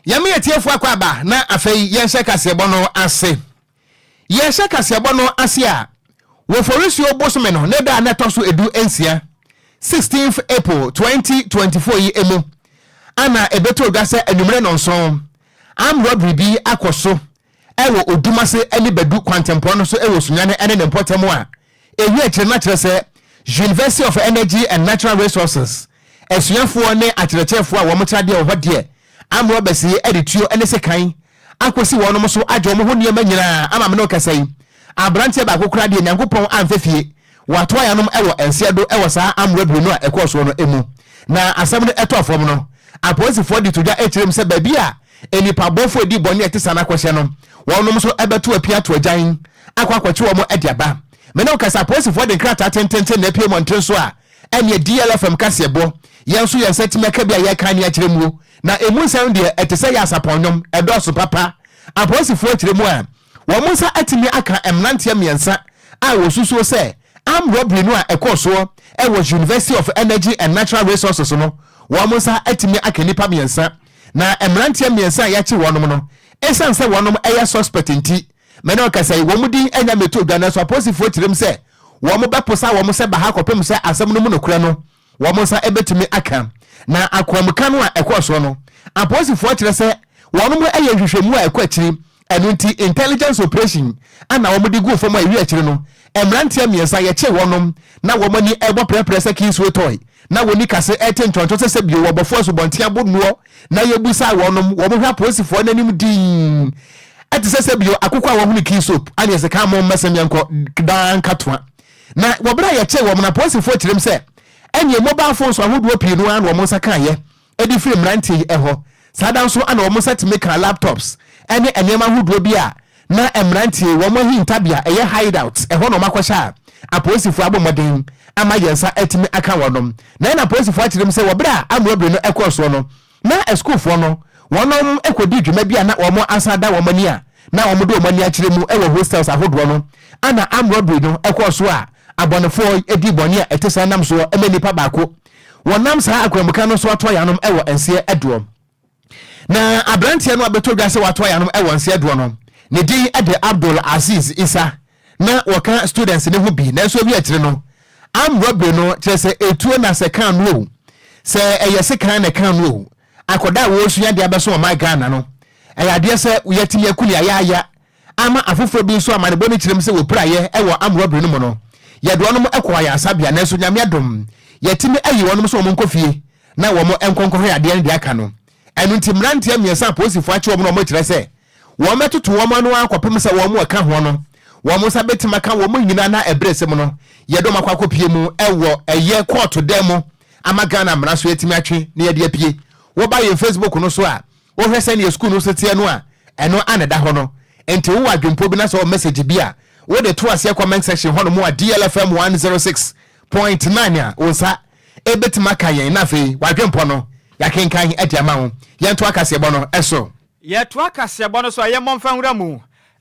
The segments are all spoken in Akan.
Yɛma yɛtiefoɔ akɔ aba na afei yɛnhyɛ kaseɛbɔ no ase. Yɛhyɛ kaseɛbɔ no ase a, wɔ Forisuo bosome no ne da a na ɛtɔ so 16, 16th April 2024 yi mu, ana ɛbɛtɔ dwa sɛ anwummerɛ nɔnson armed robbery bi akɔ so ɛwɔ Odumase ne Badu kwantempɔn no so ɛwɔ Sunyane ne ne mpɔtam a ɛwi akyire no akyerɛ sɛ University of Energy and Natural Resources asuafoɔ ne akyerɛkyerɛfoɔ a wɔn kyerɛ adeɛ wɔ hɔ deɛ, armed robbers yi de tuo ne sekan akɔsi wɔn so agye wɔn ho nneɛma nyinaa. Ama me ne kasa yi, aberanteɛ baako koraa deɛ, Nyankopɔn amfɛ fie, wɔato ayanom wɔ nseɛ do wɔ saa armed robbery no a ɛkɔɔ soɔ no mu. Na asɛm no ɛtɔ fam no, apolisifoɔ de to dwa akyerɛ mu sɛ baabi a nipa bɔfoɔ di bɔne a ɛte saa no akɔhyɛ no, wɔnom nso ɛbɛto apia to agyan akɔ akɔkye wɔn de aba. Mene wo kasa, apolisifoɔ de nkrataa tententen na apue mmɔnten so a ɛneɛ DLFM kaseɛbɔ yɛn nso yɛn nsa tumi aka bi a yɛka ne akyerɛ muo, na emu nsɛm deɛ ɛte sɛ yɛ asapɔn ɛdɔɔso papa. Apolisifoɔ akyerɛ mu a wɔn nsa atumi aka mmeranteɛ mmiɛnsa a wɔsusuo sɛ armed robbery no a ɛkɔɔ soɔ ɛwɔ University of Energy and Natural Resources no, wɔn nsa atumi aka nnipa mmiɛnsa. Na mmeranteɛ mmiɛnsa a yɛakye wɔnom no, ɛsiane sɛ wɔnom ɛyɛ suspect nti, mɛne ɔkasa yi wɔn din anya mɛto dwa. Nanso apolisifoɔ kyerɛ mu sɛ wɔn bɛposa wɔn sɛ baha kɔpem sɛ asɛm no mu nokorɛ no wɔn nsa bɛtumi aka. Na akwamuka no a ɛkɔɔ soɔ no, apolisifoɔ kyerɛ sɛ wɔn mo yɛ nhwehwɛmu a ɛkɔ akyiri. Ɛno nti intelligence operation ana wɔn de gu fam a ɛwi akyiri no, mmeranteɛ mmiɛnsa yɛkye wɔnom na wɔn ani ɛbɔ prɛprɛ sɛ kingsway toy na wɔn kase ɛte ntɔntɔ sɛ bio wɔbɔfoɔ asubɔnten abonoɔ. Na yɛbusa wɔnom, wɔn hwɛ apolisifoɔ n'anim dii ɛte sɛ bio akokɔ a wɔhunu key soap ane ɛsɛ ka mo mmɛsɛm yɛnkɔ daa nkatoa. Na wɔberɛ a yɛkyee wɔn na apolisifoɔ kyerɛm sɛ ɛneɛ mobile phones ahodoɔ pii no ara na wɔn nsa kaeɛ ɛde firi mmeranteɛ yi ɛhɔ. Saa da nso ana wɔn nsa tumi ka laptops ɛne nneɛma ahodoɔ bi a na mmeranteɛ wɔn ahintabea, ɛyɛ hideout, ɛhɔ na wɔn akɔhyɛ a apolisifoɔ abɔ mmɔden ama yɛn nsa atumi aka wɔnom. Na ɛna apolisifoɔ akyerɛ mu sɛ wɔberɛ a armed robbery no ɛkɔɔ soɔ no, na asukuufoɔ no wɔnom kɔdi dwuma bi a na wɔn asan da wɔn ani a na wɔn de wɔn ani akyerɛ mu wɔ hostels ahodoɔ no, ana armed robbery no ɛkɔɔ so a abɔnefoɔ di bɔne a ɛte saa nam soɔ ma nipa baako wɔnam saa akwamuka no so ato ayanom wɔ nseɛ ɛdoɔ. Na aberanteɛ no abɛtɔ dwa sɛ wato ayanom wɔ nseɛ doɔ no, ne din de Abdul Aziz Isa, na wɔka students ne ho bi. Nanso ewi akyire no, armed robbery no kyerɛ sɛ etuo na sɛ kan no o, sɛ ɛyɛ sekan na kan no o, akɔda a wɔresua de abɛso ɔman Ghana no, ɛyɛ adeɛ sɛ yɛtumi akuli ayaaya ama afoforɔ bi nso amanebɔ no kyerɛ mu sɛ wɔpiraeɛ wɔ armed robbery no mu no, yɛde wɔnom kɔ ayaresabea. Nanso Nyame adom, yɛtumi ayi wɔnom sɛ wɔn nkɔ fie na wɔn nkɔnkɔhwɛ adeɛ no deɛ aka no. Ɛno nti mmeranteɛ mmiɛnsa a polisifoɔ akye wɔn na wɔn kyerɛ sɛ wɔn bɛtoto wɔn ano akɔpem sɛ wɔn ɛka ho no wɔn nsa bɛtumi aka wɔn nyinaa. Na ɛberɛ sɛm no, yɛde wɔn akɔ akɔpie mu ɛwɔ ɛyɛ kɔɔto dan mu ama Ghana mmara so yɛtumi atwe na yɛde apue. Wɔba yɛn Facebook no so a, wohwɛ sɛneɛ sukuu no so teɛ no a, ɛno ana da hɔ no. Nti wowɔ adwempo bi na sɛ wɔ message bi a wode to aseɛ comment section hɔ nom a, DLFM 106.9 a, wo nsa ɛbɛtumi aka yɛn na afei wadwempɔ no yɛakenkan de ama wo. Yɛnto akaseɛbɔ no ɛso. Yɛtoa kaseɛbɔ no so a, yɛmmɔ mfa nwura mu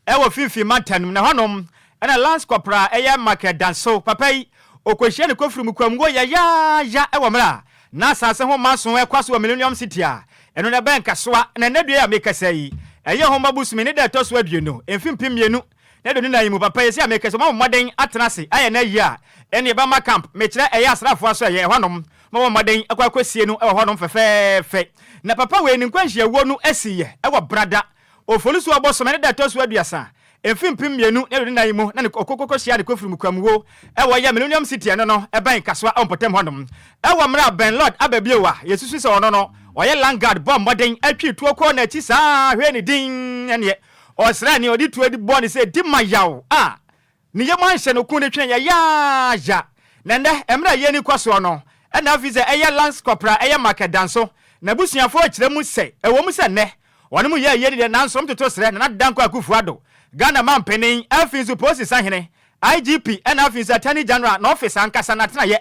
ɛwɔ Fimfini mantam na hɔnom ɛna Lance Corporal ɛyɛ Michael Danso papa yi ɔkɔhyia ne kɔfiri mu kwamuo yɛyaaya ɛwɔ mmerɛ a na asase ho manso ɛkɔ so wɔ Millennium City a ɛno na ɛbɛn Kasoa. Na ɛnɛ dua a mekasa yi, ɛyɛ Homa bosome ne da ɛtɔ so 20, mfe 2024 mu, papa yi sɛ a mekasa ɔma mmɔden atena ase ayɛ no ayi a ɛne ɛbɛma camp, mekyerɛ ɛyɛ asraafoɔ so ɛyɛ ɛhɔnom ma wɔn mmɔden akɔ akɔsie no ɛwɔ hɔnom fɛfɛɛfɛ. Na papa wei ne nkwanhyiawuo no asiyɛ ɛwɔ Brada Oforisuo bosome ne da ɛtɔ so 30, mfe 2024 mu, na ne ɔkɔkɔkɔ hyia ne kɔfiri mu kwamuwo ɛwɔ yɛ Millennium City, ɛno no ɛbɛn Kasoa ɛwɔ mpɔtam hɔnom, ɛwɔ mmerɛ a Ben Lord aba bio a yɛsusu sɛ ɔno no ɔyɛ landguard bɔ mmɔden atwi tuo kɔɔ n'akyi saa hwɛ ne din ɛneɛ ɔsraani ɔde tuo de bɔ ne sɛ di ma yaw a ne yam anhyɛ no kun de twene yɛ yaaya. Na nnɛ mmerɛ a yɛni kɔ soɔ no, ɛna afei sɛ ɛyɛ Lance Corporal ɛyɛ Michael Danso na abusuafoɔ kyerɛ mu sɛ ɛwɔ mu sɛ nnɛ wɔn mu yɛ yie deɛ, nanso wɔn toto srɛ Nana Dankwa Akufo-Addo, Ghana mampanin, afei nso polisi sahene, IGP, ɛna afei nso Attorney General na office ankasa n'atenayɛ,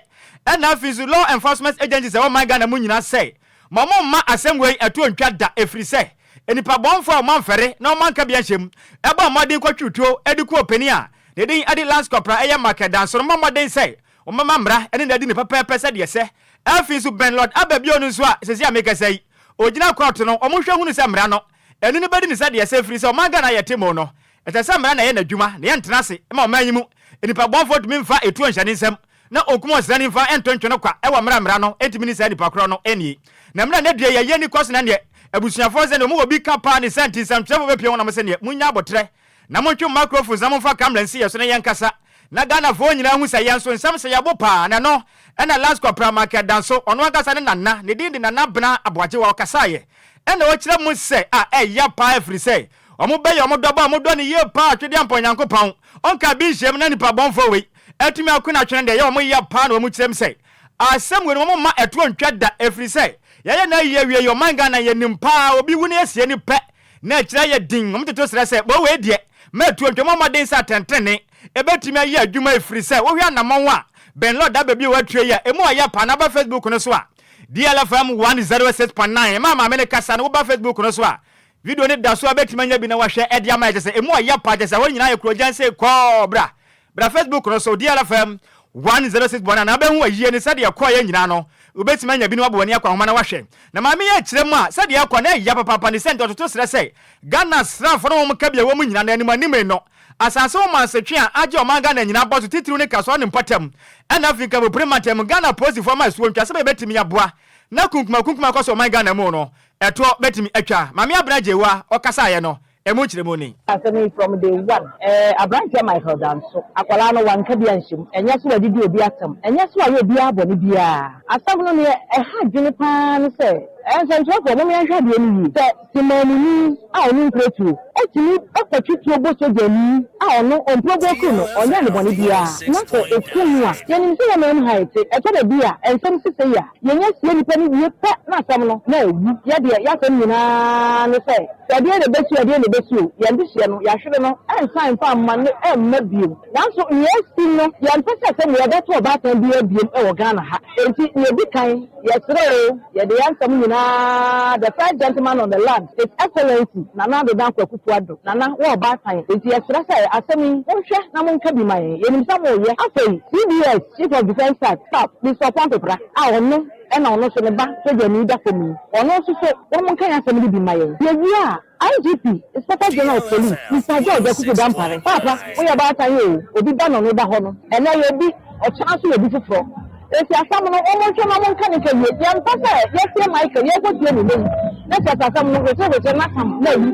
ɛna afei nso law enforcement agencies ɛwɔ man Ghana mu nyinaa sɛ ma wɔn mma asɛm wei ɛto ntwa da, ɛfiri sɛ nipa bɔnfo a wɔn amfɛre na wɔn anka bi anhyɛ mu ɛbɔ mmɔden kɔtwi tuo ɛde kɔ panin a ne din ɛde Lance Corporal ɛyɛ Michael Danso no, mmɔ mmɔden sɛ wɔn mma mmara ɛne n'adi ne pɛpɛɛpɛ sɛdeɛ sɛ. Afei nso Ben Lord aba bio no nso a sɛsi a mekasa yi ɔgyina kɔɔto no, wɔn hwɛ hunu sɛ mmara no, ɛno no bɛdi no sɛdeɛ ɛsɛ ɛfiri sɛ ɔman Ghana a yɛte mu no, ɛsɛ sɛ mmara na ɛyɛ n'adwuma na yɛntena ase ma ɔman yi mu nnipa bɔnfoɔ ntumi mfa etuo nhyɛ ne nsam na ɔnkum ɔsraani mfa nto ntwene kwa wɔ mmerɛ a mmara no ntumi ne saa nipa korɔ no nnie. Na mmerɛ a na dua yi ayie ni kɔ so na neɛ abusuafoɔ sɛ neɛ wɔn wɔ bi ka paa ne saa nti nsɛmtwerɛfoɔ bɛpue ho na wɔn sɛ neɛ monnya aboterɛ na montwe mo microphones na momfa camera nsi yɛ so na yɛnkasa na Ghanafoɔ nyinaa hu sɛ yɛn nso nsɛm sɛ yɛbo paa na ɛno ɛna Lance Corporal Michael Danso ɔno ankasa ne nana ne din de Nana Abena Aboagyewa ɔkasaeɛ ɛna ɔkyerɛ mu sɛ a ɛya paa ɛfiri sɛ wɔn bɛyɛ wɔn dɔba a wɔn dɔ no yie paa Twedeampɔn Nyankopɔn ɔnka bi nhyiam na nipa bɔnfoɔ wei atumi ako no atwene deɛ ɛyɛ wɔn ya paa na wɔn kyerɛ mu sɛ asɛm wei no wɔn mma ɛtoɔ ntwa da ɛfiri sɛ yɛyɛ no ayi awie yi ɔman Ghana yɛnim paa obi wu na yɛsie no pɛ na ɛkyerɛ yɛ din wɔn toto srɛ sɛ bɔ wei deɛ ma ɛtoɔ ntwa mo mmɔden sɛ atɛntrenee ɛbɛtumi ayɛ adwuma ɛfiri sɛ wohwɛ anamɔn a Ben Lord aba bio atue yi a ɛmu ɔyɛ paa na aba Facebook no so a DLFM 106.9 ɛma maame no kasa no woba Facebook no so a Video no da so a bɛtumi anya bi na wahwɛ ɛde ama yɛ kyɛ sɛ ɛmu ɔya paa kyɛ sɛ hɔ nyinaa yɛ kurogyan sei kɔɔ bra bra Facebook no so DLFM 106.9 na wobɛhu ayie no sɛdeɛ ɛkɔɔeɛ nyinaa no wobɛtumi anya bi na wabɔ w'ani akɔ ahoma na wahwɛ na maame yi akyerɛ mu a sɛdeɛ ɛkɔ na ɛya papaapa ne sɛ nti ɔtoto serɛ sɛ Ghana asraafoɔ no wɔn kabea wɔ mu nyinaa na anim anim no asase ho mansotwe a agye ɔman Ghana nyinaa bɔ so titiriw ne Kasoa ne mpɔtam ɛna afei Nkamopire mantam Ghana apolisifoɔ ama asuo ntwa sɛdeɛ ɛbɛtumi aboa na kunkumakunkuma akɔ so ɔman Ghana mu no Ɛtoɔ bɛtumi atwa. Maame Abena Gyewaa ɔkasaeɛ no, ɛmu nkyerɛmu ni. Asɛm yi from day one eh, abranteɛ Michael Danso, akwadaa no wanka bi anhyɛ mu, ɛnyɛ sɛ wadidi obi atɛm, ɛnyɛ sɛ wayɛ obiara bɔne biara. Asɛm no neɛ ɛha adwene paa ne sɛ, nsɛntwerɛfoɔ mom yɛnhwɛ adeɛ no yie, sɛ temaamuni a ɔno nkura tuo tumi kɔtwe tuo bɔ sogyani a ɔno ɔmprovoke no, ɔnyɛɛ no bɔne biara, na sɛ ɔku no a, yɛnim sɛ yɛn man mu ha yɛte, ɛtɔ da bi a nsɛm si sei a, Yɛnya sie nnipa no wie pɛ na asɛm no na awu. Yɛ deɛ, y'asɛm nyinaa ne sɛ, sɛ ɛdeɛn na ɛbɛsi o, ɛdeɛn na ɛbɛsi o, yɛn dehyeɛ no, yɛahwere no, ɛnsan mfa mma no mma bio. Nanso nea asi no, yɛmpɛ sɛ asɛm wei ɛbɛto ɔbaatan biara biom wɔ Ghana ha. Enti nea ɛdi kan, yɛsrɛ o, yɛde yɛn nsɛm nyinaa, the first gentleman on the land, His Excellency Nana Addo Dankwa Akufo-Addo, Nana, wo ɔbaatan, enti yɛsrɛ sɛ asɛm yi, monhwɛ na monka bi ma yɛn. Yɛnim sɛ moreyɛ. Afei, CDS, Chief of Defence Staff, Staff, Mister Ɔpɔn Pepra, a ɔno na ɔno nso ne ba sogyani da fam yi, ɔno nso so wɔn nka yɛn asɛm no bi mma yɛn. Yɛwie a, IGP, Inspector General of Police, Mister George Akuffo Dampare, Paapa, woyɛ baatan oo, obi ba na ɔno da hɔ no, ɛnnɛ yɛ obi, ɔkyena nso yɛ obi foforɔ. Enti asɛm no, wɔn nhwɛ na wɔn nka ne nka wie. Yɛmpɛ sɛ yɛtie Michael, yɛrekɔtie no nnɛ yi, na kyerɛ sɛ asɛm no, hwetehwete na tam na awu.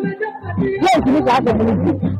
Yɛntumi saa asɛm no bio.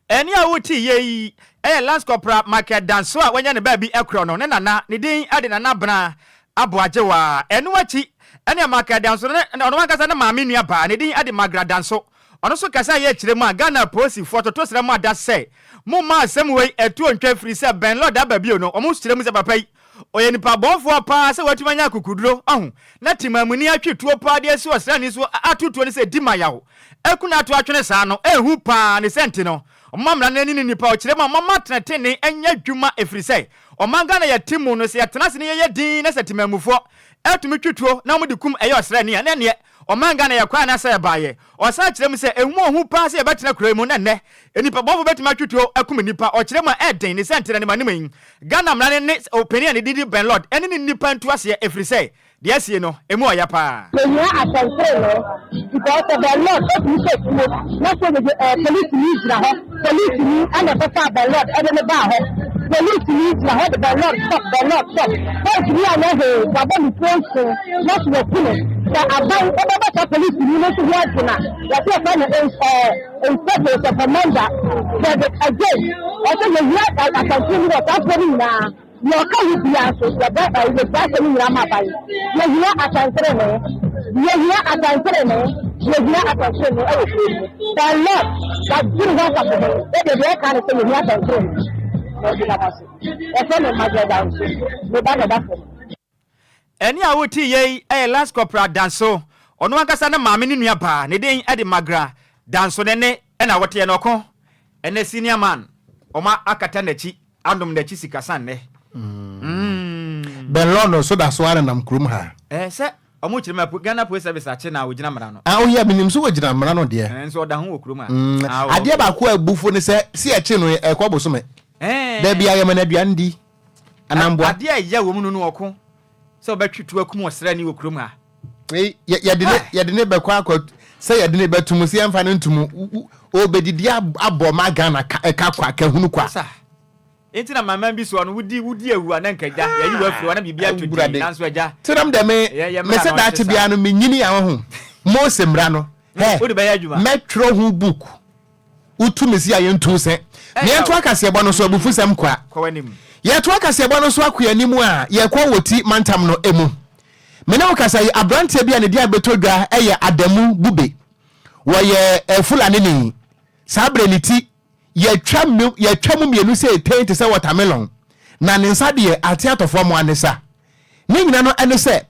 Ɛnne a wote yɛ yi yɛ Lance Corporal Michael Danso a wanya ne baabi korɔ no ne nana. Ne din de Nana Abena Aboagyewa. Ɛno akyi ɛne Michael Danso ne ɔno ankasa ne maame nua baa. Ne din de Margaret Danso. Ɔno nso kasa yɛ kyerɛ mu a Ghana apolisifoɔ toto srɛ mo ada sɛ momma asɛm wei ɛtoɔ ntwa ɛfiri sɛ Ben Lord aba bio no wɔn kyerɛ mu sɛ papa yi ɔyɛ nipa bɔnfoɔ paa sɛ watumi anya akukuduro ɔho na temamuni atwe tuo paa de asi ɔsraani so ato tuo no sɛ di ma yaw aku no ato atwene saa no ɛhu paa ne sɛ nti no ɔmma mmara no ani ne nipa ɔkyerɛ mu a mɔma tenetene nyɛ adwuma ɛfiri sɛ ɔman Ghana yɛte mu no sɛ yɛtena ase ne yɛyɛ din na sɛ temamufoɔ atumi twe tuo na wɔde kum ɛyɛ ɔsraani a na ɛneɛ Ɔman Ghana yɛ kwan anaasɛ ɛbaeɛ? Ɔsan kyerɛ mu sɛ, Ehu ohu paa sɛ yɛbɛtena kuro yi mu na nnɛ nnipa bɔnfo bɛtumi atwe tuo akum nnipa. Ɔkyerɛ mu a ɛyɛ den ne sɛ nti na anim yi Ghana mmara no ne ɔpanin a ne din de Ben Lord ne ne nnipa ntu aseɛ ɛfiri sɛ deɛ asie no emu ɔya paa. Yɛhia atɛntrenee because sɛ Ben Lord otumi hyɛ tuo na sɛ yɛde ɛɛ polisini gyina hɔ, polisini ɛna ɛkɔfaa Ben Lord ɛde no baa hɔ, polisini gyina hɔ de Ben Lord stop, Ben Lord stop, polisini anyɛ hwee, wabɔ ne tuo nson. Na so wɔaku no? Sɛ aban bɛbɔ saa polisini no nso ho adwene a, wɔse wɔfrɛ no ins ɛɛ Inspector sɛ Commander Frederick Adjei. Ɔsɛ yɛhia atɛntene mu wɔ saa afoɔ no nyinaa. Deɛ ɔka ho biara nso, yɛbɛ ɛɛ yɛgya asɛm no nyinaa ma aban. Yɛhia atɛntenenee. Yɛhia atɛntenenee. Yɛhia atɛntenenee ɛwɔ kuro mu. The Lord, wadwene ho asafo ho. Yɛdeɛ deɛ ɛka ne sɛ yɛhia atɛntenenee. Na ɔdi nam ase. Wɔfrɛ me Margaret Danso. Me ba na ɛda fam. Ɛnne a wote yei yɛ Lance Corporal Danso, ɔno ankasa ne maame ne nua baa, ne din de Magra Danso ne nne na woteɛ no ɔko ɛnɛ senior man ɔma akata n'akyi anom n'akyi sikasa nnɛ. Mm. Ben Lord nso da so ara nenam kurom ha. Eh, sɛ ɔmo kyerɛ mu a Ghana Police Service akye na ogyina mmara no. Ah, oh yeah, menim sɛ wɔgyina mmara no deɛ. Eh, nso ɔda ho wɔ kurom ha. Mm, Ah, adeɛ okay. baako a ɛbu fo ne sɛ, sɛ yɛkye no ɛkɔ bosome. Eh. Da biara yɛma no aduane di. Anamboa. Adeɛ a ɛya wɔ mu no no ɔko sɛ ɔbɛtwe tuo akum ɔsraani wɔ kurom ha. Wei yɛde ne yɛde ne bɛkɔ akɔ sɛ yɛde ne bɛtum sɛ yɛmfa no ntum ɔbɛdidi abɔ ma Ghana ɛka kwa kahunu kwa. Nti na maman bi soɔ no wodi wodi awu a na nka agya yɛyi wo afiri hɔ na biribi ato din nanso agya. Tenam dɛ me me sɛ daakye biara no menyini a ɔho Mose mmara no hɛ wode bɛyɛ adwuma mɛtwerɛ ho book wotu me si a yɛntu sɛ yɛnto akaseɛbɔ no so abufusɛm kwa yɛto akaseɛbɔ no so akɔ anim a yɛkɔ wɔ ti mantam no emu me ne wo kasa yi aberanteɛ bi a ne din abɛtɔ dwa yɛ Adamu Bube wɔyɛ Fulani ni saa berɛ ne ti Yɛatwa mu, yɛatwa mu mmienu sɛ eten te sɛ wɔtamelɔn, na ne nsa deɛ ate atɔ fam ara ne sa. Ne nyina no ne sɛ,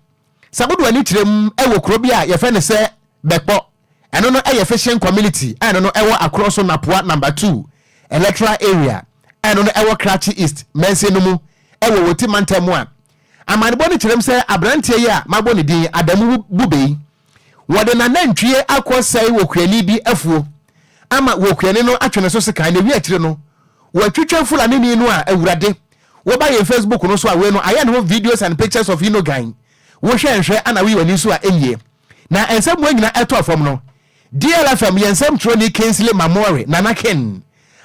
sɛ wode w'ani kyerɛ mu wɔ kuro bi a yɛfrɛ no sɛ Bɛkpɔ, ɛno no yɛ fishing community a ɛno no ɛwɔ Akorɔ so Napoa number 2 electoral area a ɛno no ɛwɔ Krachi East mansin no mu wɔ Woti mantam mu a, amanebɔ no kyerɛ mu sɛ aberanteɛ yi a mabɔ ne din Adamu Bube yi, Wɔde n'anantwie akɔsɛe okuani bi afuo ama okuani no atwe ne so sekan na ɛwie akyire no watwitwa Fulanini no a Awurade woba yɛn Facebook no so a wei no ayɛ ne ho videos and pictures of Inogan wohwɛ nhwɛ ana woyi w'ani nso a ɛnyie na nsɛm wei nyina ɛtɔɔ fam no DLFM yɛn nsɛm twerɛni Kingsley Mamore Nana Ken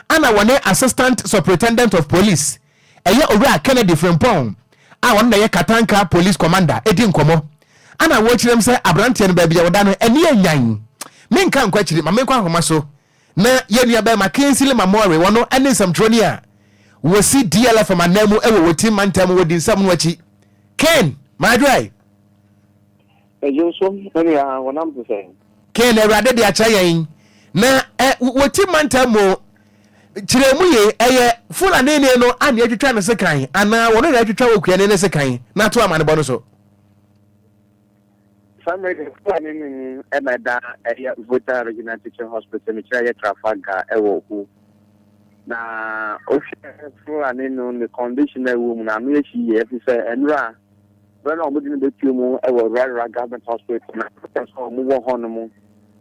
ana wɔne Assistant Superintendent of Police Ɛyɛ Owura Kennedy Frimpong a ɔno na ɛyɛ Katanka Police Commander di nkɔmmɔ ana wɔkyerɛm sɛ abranteɛ no baabi a ɔda no ani anyan. Menka nkɔ akyiri ma menkɔ ahoma so na yɛn nua bɛrima Kingsley Mamore wɔno ne nsɛmtwerɛni a wɔsi DLFM ananmu wɔ Wotim mantam wɔdi nsɛm no akyi. Ken, Madwoe. Megye wo so, me nua, wo nam te sɛn? Ken, Awurade de akyɛ yɛn. Na ɛ, wɔti mantam mu kyerɛ mu ye, ɛyɛ Fulanini no a na atwitwa ne sekan anaa wɔno na atwitwa okuani ne sekan na ato amanebɔ no so? Saa mmerɛ deɛ Fulanini no na ɛda ɛyɛ Volta Regional Teaching Hospital, mekyerɛ ɛyɛ Trafalgar ɛwɔ Ho. Na wohwɛ Fulani no ne condition a ɛwɔ mu no, ano yɛ hye yie ɛfiri sɛ nnora Berɛ no a wɔde no bɛpue mu wɔ Rarra Government Hospital no, doctors a wɔwɔ hɔ nom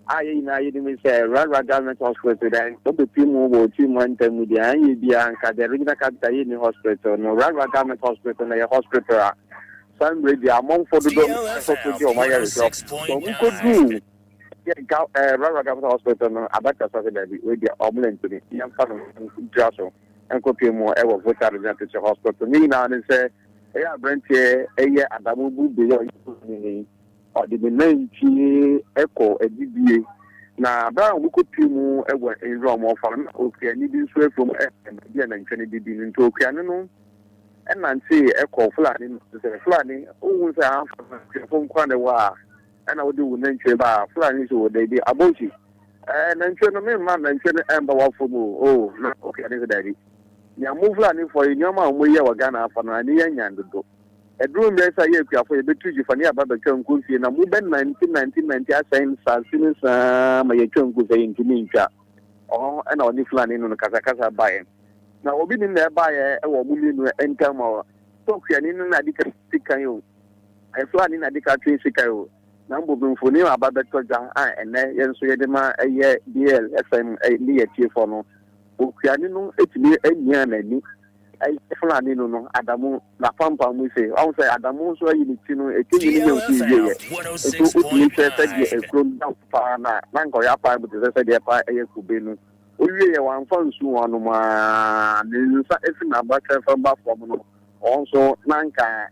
a yɛn nyinaa yɛnim sɛ Rarra Government Hospital deɛ wɔbɛpue mu wɔ Otu mantam mu deɛ anyɛ biara nka the regional capital yɛnni hospital no. Rarra Government Hospital no yɛ hospital a saa mmerɛ deɛ amanfoɔ dodoɔ no kɔ kɔgye wɔn ayarehwɛ. Sɛ wɔkɔduru yɛ ga ɛɛ Rarra Government Hospital no, adoctors sɛ daabi, wei deɛ wɔn ntumi, yɛmfa no ntira so nkɔpue mu wɔ Volta Regional Teaching Hospital. Ne nyinaa ne sɛ Ɛyɛ aberanteɛ ɛyɛ Adamu Bube a ɔyɛ Fulanini. Ɔde ne nantwie kɔ adidie. Na berɛ a wɔkɔpue mu wɔ nwura mu ɔfa no, na okuani bi nso afuom bɛn baabi a nantwie no didi no. Nti okuani no nantee kɔɔ Fulani no so sɛ, Fulani, wohu sɛ ha mfa no akuafoɔ nko ara na ɛwɔ ha a, ɛna wode wo nantwie ba a? Fulani so, Dabi, Aboki, ɛɛ nantwie no, memma nantwie no ɛmba w'afuom o. Oh, na okuani sɛ, Dabi. Nea mo Fulanifoɔ yi, nneɛma a wɔyɛ wɔ Ghana afa no, ani yɛ nyan dodo. Ɛduru mmerɛ sɛ yɛ akuafoɔ yɛbɛtu gyifa ne yɛaba abɛtwa nku fie na mobɛnante nante nante asɛe nsase no saa ma yɛatwa nku sɛ yɛntumi ntwa. Ɔhɔ na ɔne Fulani no no kasakasa baeɛ. Na obi nim na ɛbaeɛ wɔ wɔn mmienu ntam a, sɛ okuani no na adi kan sikan o, Fulani na adi kan twe sikan o, na mmom mfoni a aba bɛtɔ dwa a ɛnnɛ yɛn nso yɛde ma ɛyɛ DLFM ne yɛn atiefoɔ no, Okuani no tumi miaa n'ani Fulani no no, Adamu, n'apampam mu se, wahu sɛ Adamu nso ayi ne ti no, eti nwi no nya mfii wieɛ. Nso wotumi hwɛ sɛdeɛ ekuro no da hɔ paa no a, na anka ɔyɛ apae mu te sɛ sɛdeɛ ɛpae ɛyɛ kube no. Owieɛ, wamfa nsu anom ara, ne nsa fi n'abatwɛ fam ba fam no, ɔno nso na anka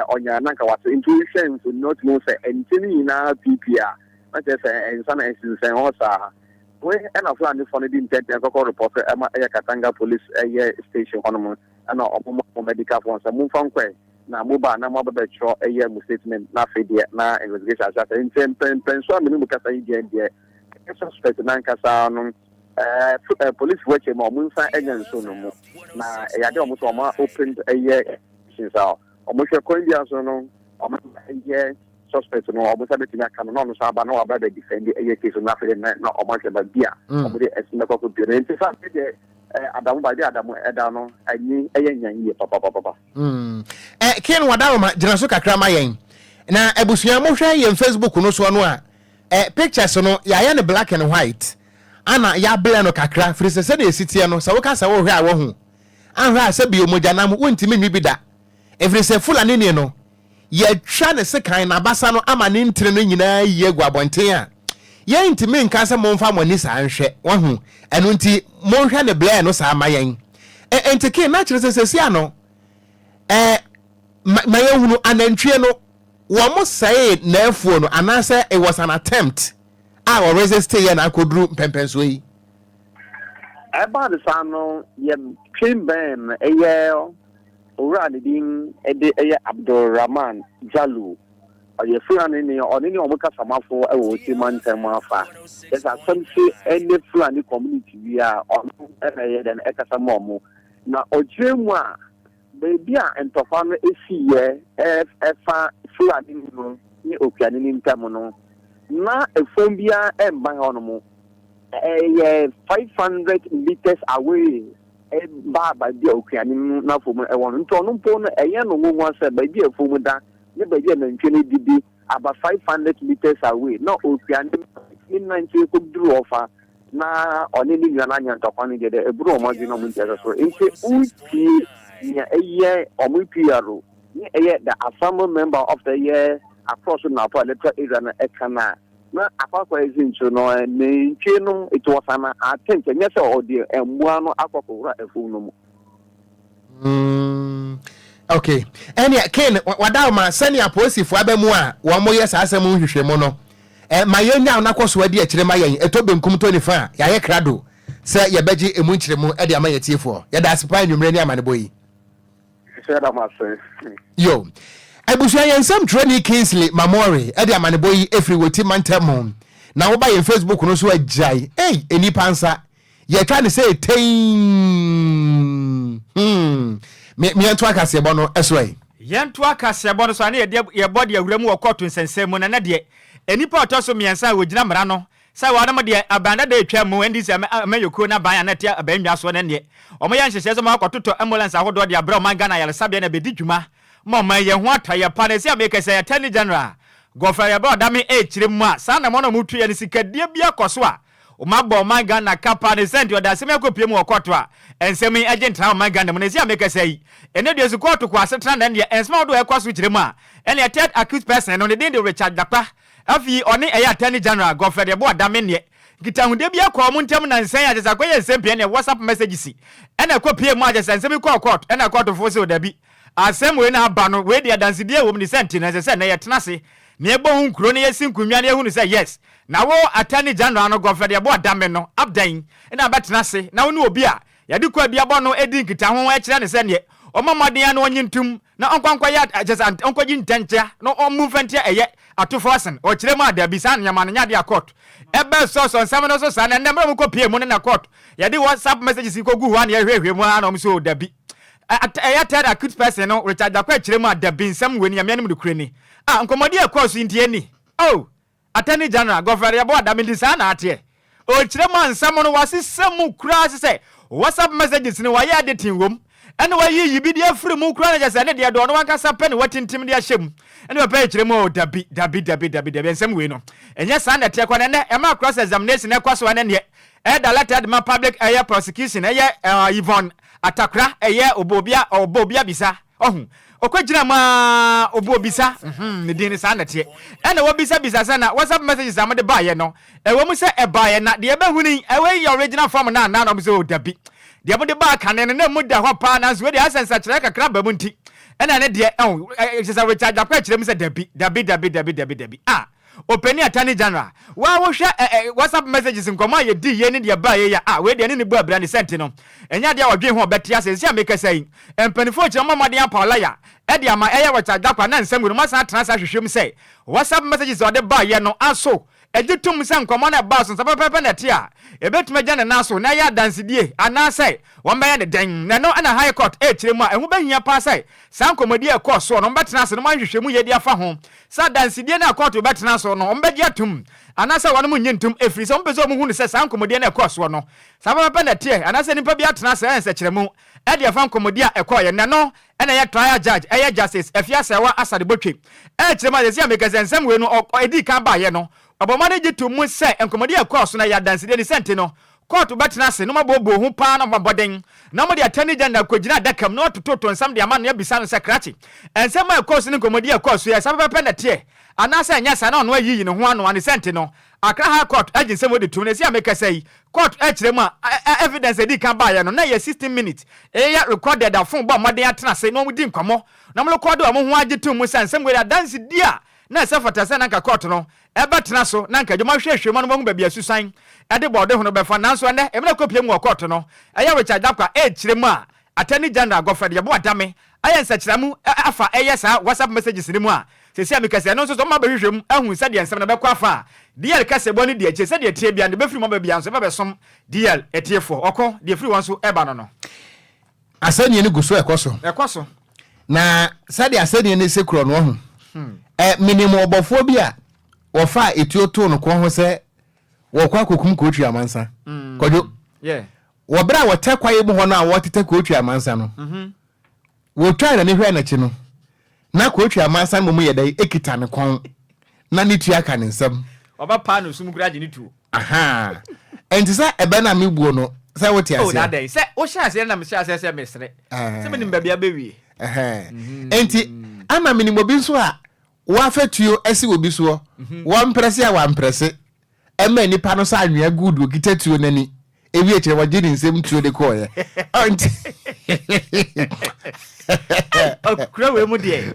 ɔnya na anka wate. Nti wohwɛ mfoni no, wotumi hu sɛ nti no nyinaa piipii a, na kyerɛ sɛ nsa no ɛsensɛn hɔ saa. Wei na Fulanifoɔ no de ntɛntɛn kɔkɔ report ma ɛyɛ Katanga police ɛyɛ station hɔ nom ɛna ɔmo ma ɔmo medical foɔ sɛ momfa nkɔɛ na mo ba a na mo aba bɛtwerɛ ɛyɛ mo statement na afei deɛ na investigation ahyɛ aseɛ nti mpɛnpɛnso a me ne mo kasa yi deɛ deɛ ɛyɛ suspect no ankasa no ɛɛ police foɔ akyɛ mu a ɔmo nsa anya nsuo no mu na ɛyɛ adeɛ a ɔmo nso ɔmo open ɛyɛ questions a ɔmo hwɛ kwan biara so no ɔmo ɛyɛ suspect no ɔmo nsa bɛtumi aka no na ɔno nso aba na waba bɛ defend ɛyɛ case no na afei na na ɔmo ahwɛ baabi a mm. ɔmo de ɛsi bɛkɔ akɔ pie no nti saa afei deɛ ɛɛ adamu baabi adamu ɛda no anyi ɛyɛ nyan yie papapapa. Mm. Ɛ ken wadaroma gyina so kakra ma yɛn na abusua mohwɛ yɛn Facebook no soɔ no a ɛ pictures no yɛayɛ no black and white ana yɛablɛ no kakra firi sɛ sɛdeɛ ɛsi teɛ no sɛ woka sɛ wohwɛ a wahu anhwɛ a sɛ bio mogyanam wontumi nwi bi da ɛfiri sɛ Fulani ni no. yɛatwa ne sekan n'abasa no ama ne ntini no nyinaa ayi agu abɔnten a, yɛntumi nka sɛ momfa mo ani saa nhwɛ. Wahu? Ɛno nti, monhwɛ ne blɛɛ no saa ma yɛn. Ɛ, enti Ken, na kyerɛ sɛ seesei ano, ɛ, ma, ma yɛhunu anantwie no, wɔn sɛee n'afuo no, anaasɛ it was an attempt a wɔresistee yɛ na akɔduru mpɛmpɛnsoɔ yi? Ɛbaa no saa no, yɛtwe bɛn ɛyɛ owura a ne din de ɛyɛ Abdul-Rahman Jalu. Ɔyɛ Fulani ni, ɔne ne wɔn kasamafo wɔ Oti mantam mu afa. Kyerɛ sɛ asɛm se ɛne Fulani community bi a, ɔno na ɛyɛ dɛn ɛkasa ma wɔn. Na ɔkyerɛ mu a, baabi a ntɔkwa no siiɛ ɛfa Fulani no ne Okuani no ntam no, na ɛfam biara mma hɔnom. Ɛyɛ 500 meters away baa baabi a okuani no n'afuom no wɔ no. Nti ɔno mpo no, ɛyɛ no nwonwa sɛ baabi a afuom da ne baabi a nantwie no didi aba 500 meters away na okuani no atumi nante kɔduru hɔ fa na ɔne ne nua no anya ntɔkwa no deɛ dɛ ɛboro wɔn adwene na wɔn nti ɛsɛ so. Nti wotie nea ɛyɛ wɔn PRO ne ɛyɛ the assembly member of the ɛyɛ Across Napo electoral area no ɛka no a, Na akwakoraa nso no, nantwie no, it was an attempt, ɛnyɛ sɛ ɔde mmoa no akɔ akɔwura afuw no mu. Okay. Ɛnea Ken, wada ma sɛnea apolisifoɔ aba mu a wɔn yɛ saa asɛm nhwehwɛmu no, eh, ma yɛn nyaw na kɔ so adi akyire ma yɛn, ɛtɔ benkum tɔ nifa a, yɛayɛ krado sɛ yɛbɛgye emu nkyerɛmu de ama yɛn atiefoɔ. Yɛda ase paa anwummerɛ ne amanebɔ yi. Hyɛ da mo ase. Yo. Abusua yɛn nsɛm twerɛni Kingsley Mamori de amanebɔ yi firi Woti mantam mu. Na woba yɛn Facebook no so a gyae. Ei, nnipa nsa. Yɛtwa ne sɛ tein. Hmm. Me, meɛnto akaseɛbɔ no so ɛ. Yɛnto akaseɛbɔ no so a na yɛde yɛbɔ de awura mu wɔ kɔɔto nsɛnsɛm mu na ɛnɛ deɛ nnipa a ɔtɔ so mmiɛnsa a wɔgyina mmara no Sɛ wɔnom deɛ, aban dada a atwam mu, NDC amanyɔkuo no aban a na ɛte abannwa soɔ no nneɛ, wɔyɛ nhyehyɛɛ sɛ wɔakɔtotɔ ambulance ahodoɔ de abrɛ ɔman Ghana ayaresabea na ɛbɛdi dwuma ma ɔman yi ho atɔ yɛ pa. Na ɛsi a merekasa yi, Attorney General Godfrey Ayeboah Dame rekyerɛ mu a, saa anammɔn a wɔtuiɛ no sikadie bi akɔ so a wɔabɔ ɔman Ghana ka paa. Ne saa nti ɔde asɛm yi akɔpue mu wɔ kɔɔto a nsɛm yi agye ntra wɔ ɔman Ghana mu. Na ɛsi a merekasa yi, ɛnnɛ dua so kɔɔto kɔ asetena na ɛnneɛ nsɛm ahodoɔ a ɛkɔ so kyerɛ mu a, ɛnneɛ third accused person no ne din de Richard Dakpa. Afei ɔne ɛyɛ Attorney General Godfred Yeboah Dame neɛ nkitahodie bi akɔ wɔn ntam nansa yi a kyerɛ sɛ akɔyɛ nsɛm pii ɛneɛ WhatsApp messages ɛna ɛkɔ pie mu a kyerɛ sɛ nsɛm yi kɔɔ court ɛna courtfoɔ se o dabi asɛm wei na aba no wei deɛ adansedie wɔ mu ne sɛ nti no ɛsɛ sɛ ɛnɛ yɛtena ase na yɛbɔ ho nkuro na yɛsi nkonnwa na yɛhunu sɛ yes na wo Attorney General no Godfred Yeboah Dame no abdan na abɛtena ase na wo ne obi a yɛde kɔ aduabɔ no di nkitaho kyerɛ no sɛ neɛ ɔmmɔ mmɔden ara na ɔnye ntom na ɔnkɔ nkɔyɛ ad kyerɛ sɛ ɔnkɔgye ntɛnkyea na ɔmmu mfa ntia ɛyɛ atofo asen. Ɔkyerɛ mu a, dabi, saa nneɛma no nyɛ ade a court ɛbɛsɔsɔ nsɛm no so saa. Na ɛnnɛ mmerɛ a wɔkɔ pie mu no na court yɛde WhatsApp messages yi kɔgu hɔ a na yɛhwehwɛ mu ara na wɔn sɛ oh dabi. Ɛyɛ third accused person no Richard Gyakwa kyerɛ mu a, dabi, nsɛm wei no Nyame anim nokorɛ ni. Ah, nkɔmmɔdi a ɛkɔɔ so yi nti ɛnni. Oh! Attorney General, Godfred Yeboah Dame nti saa na ateɛ. Ɔrekyerɛ mu a nsɛm no wɔasesa mu koraa se sɛ WhatsApp messages no wɔayɛ editing wom ɛna wɔayiyi bi de afiri mu koraa na kyerɛ sɛ ɛne deɛ deɛ ɔno ankasa pɛ na watintim de ahyɛ mu ɛne papa yi kyerɛ mu o dabi dabi dabi dabi dabi nsɛm wei no ɛnyɛ saa na ɛteɛ koraa na ɛnɛ ɛma cross examination ɛkɔ so ɛne neɛ ɛda letter de ma public ɛyɛ prosecution ɛyɛ uh, Yvonne Atakora ɛyɛ ɔbɔ obi a ɔbɔ obi abisa Ɔho, ɔkɔgyina mu aa ɔbu obisa, mhm, ne din no saa na ɛteɛ. Ɛna wɔbisa bisa sɛ na WhatsApp messages a mode baeɛ no, ɛwɔ mu sɛ ɛbaeɛ na deɛ ɛbɛhunu yi, ɛwei yɛ original form no anaa? Na wɔn sɛ oh dabi, deɛ mode baa kane no na ɛmu da hɔ paa nanso wei deɛ ayɛ sɛ nsakyeraeɛ kakra aba mu nti, ɛna ne deɛ, ɛho, kyerɛ sɛ Richard Gyakɔ akyerɛ mu sɛ dabi, dabi, dabi, dabi, dabi, dabi, ah. Ɔpanin Attorney General, wo ara wohwɛ ɛ ɛ WhatsApp messages nkɔmmɔ a yɛdii yei ne deɛ ɛbaeɛ yi a, ah wei deɛ ɛne ne bu abira ne sɛ nti no, ɛnyɛ adeɛ a ɔdwen ho a ɔbɛte ase. Seesei a merekasa yi, mpanimfoɔ rekyerɛ wɔmmɔ mmɔden apaw lɔya de ama ɛyɛ Richard Dakwah na nsɛm wei no wɔasan atena ase ahwehwɛ mu sɛ WhatsApp messages a ɔde baeɛ no aso gye tom sɛ nkɔmmɔ no a ɛbaa so no saa pɛpɛɛpɛ na ɛte a, ɛbɛtumi agyina ne nan so na ɛyɛ adansedie anaasɛ wɔbɛyɛ no dɛn. Na ɛno na High Court rekyerɛ mu a ɛho bɛhia paa sɛ saa nkɔmmɔdie a ɛkɔɔ soɔ no wɔbɛtena ase na wɔahwehwɛ mu yie de afa ho Sɛ adansedie no a kɔɔto bɛtena so no, wɔbɛgye atom anaasɛ wɔnom nnye ntom, ɛfiri sɛ wɔmpɛ sɛ wɔhu no sɛ saa nkɔmmɔdie no a ɛkɔɔ soɔ no, saa pɛpɛpɛ na ɛteɛ, anaasɛ nnipa bi atena ase ayɛ nsɛkyerɛmu de afa nkɔmmɔdie a ɛkɔeɛ no, na ɛno na ɛyɛ trial judge, ɛyɛ Justice Afia Serwah Asare Botwe, ɛrekyerɛ mu a seesei a meka sɛ nsɛm wei no ɛdii kan baeɛ no, ɔbɔ mmɔden gye to mu sɛ nkɔmmɔdie a ɛkɔɔ so no ɛyɛ adansedie, ne sɛ nti no, Kɔɔto bɛtena ase na wɔabooboo ho paa na wɔabɔ mmɔden na wɔde Attorney General akɔgyina adaka mu na wɔatototo nsɛm de ama no na abisa no sɛ, Krakye, nsɛm a ɛkɔɔ so ne nkɔmmɔdi a ɛkɔɔ so yi, ɛyɛ saa pɛpɛɛpɛ na ɛteɛ anaasɛ ɛnyɛ saa? Na ɔno ayiyi ne ho ano. Ane sɛ nti no, Accra High Court agye nsɛm wei de tom. Na ɛsi a mekasa yi, Court kyerɛ mu a, evidence a ɛdii kan baeɛ no, na ɛyɛ 16 minutes, ɛyɛ recorded a phone bɔ mmɔden atena ase na wɔdi nkɔmmɔ na wɔrekɔɔde wɔn ho agye tom mu sɛ nsɛm wei de adansedie a na ɛsɛ fata sɛ na anka court no bɛtena so na anka adwuma hwɛhwɛ mu a na wɔahu baabi a susan de bɔɔde ho no bɛfa. Nanso ɛnnɛ, mmerɛ kɔpue mu wɔ kɔɔto no, ɛyɛ Richard Danquah rekyerɛ mu a Attorney General Godfred Yeboah Dame ayɛ nsakyeramu afa ɛyɛ saa WhatsApp messages no mu a seesei a meka sei ɛno nso so wɔn abɛhwehwɛ mu ahu sɛdeɛ nsɛm no bɛkɔ afa a DL kaseɛbɔ no di akyire sɛdeɛ ɛteɛ biara no deɛ ɛbɛfiri mu aba biara nso ɛbɛbɛsom DL atiefoɔ. Ɔko deɛ ɛfiri wɔn so ɛba no no. Asɛnniɛ no gu so ɛkɔ so. Ɛkɔ so. Na sɛdeɛ asɛnniɛ no si korɔ no ɔho. Ɛ menim ɔbɔfoɔ bi a wɔfaa etuo too no kɔn ho sɛ wɔkɔ akɔkum Kootwi Amansa. Kwadwo. Yeah. Wɔ berɛ a wɔtɛ kwaeɛ mu hɔ no a wɔtetɛ Kootwi Amansa no, wɔtwaa n'ani hwɛɛ n'akyi no, na Kootwi Amansa mmom yɛ dɛn? Ekita ne kɔn na ne tua ka ne nsam. Ɔbɛpaa no sum koraa gye ne tuo. Ahaa. Ɛnti sɛ ɛbɛ na mebuo no, sɛ wote Oh, na aseɛ? adɛn? Sɛ wohyɛ aseɛ na mehyɛ aseɛ sɛ mesere. Ɛɛ. Sɛ menim baabi abɛwie. Ɛhɛn. Enti, ama menim obi nso a wafa tuo asi obi soɔ, wɔmprɛse a wamprɛse, ɛma nipa no sɛ anwea guu deɛ ɔkita tuo no ani, ewie kyerɛ wɔgye ne nsam tuo de kɔɔeɛ. Ɔnti. Kura wei mu deɛ,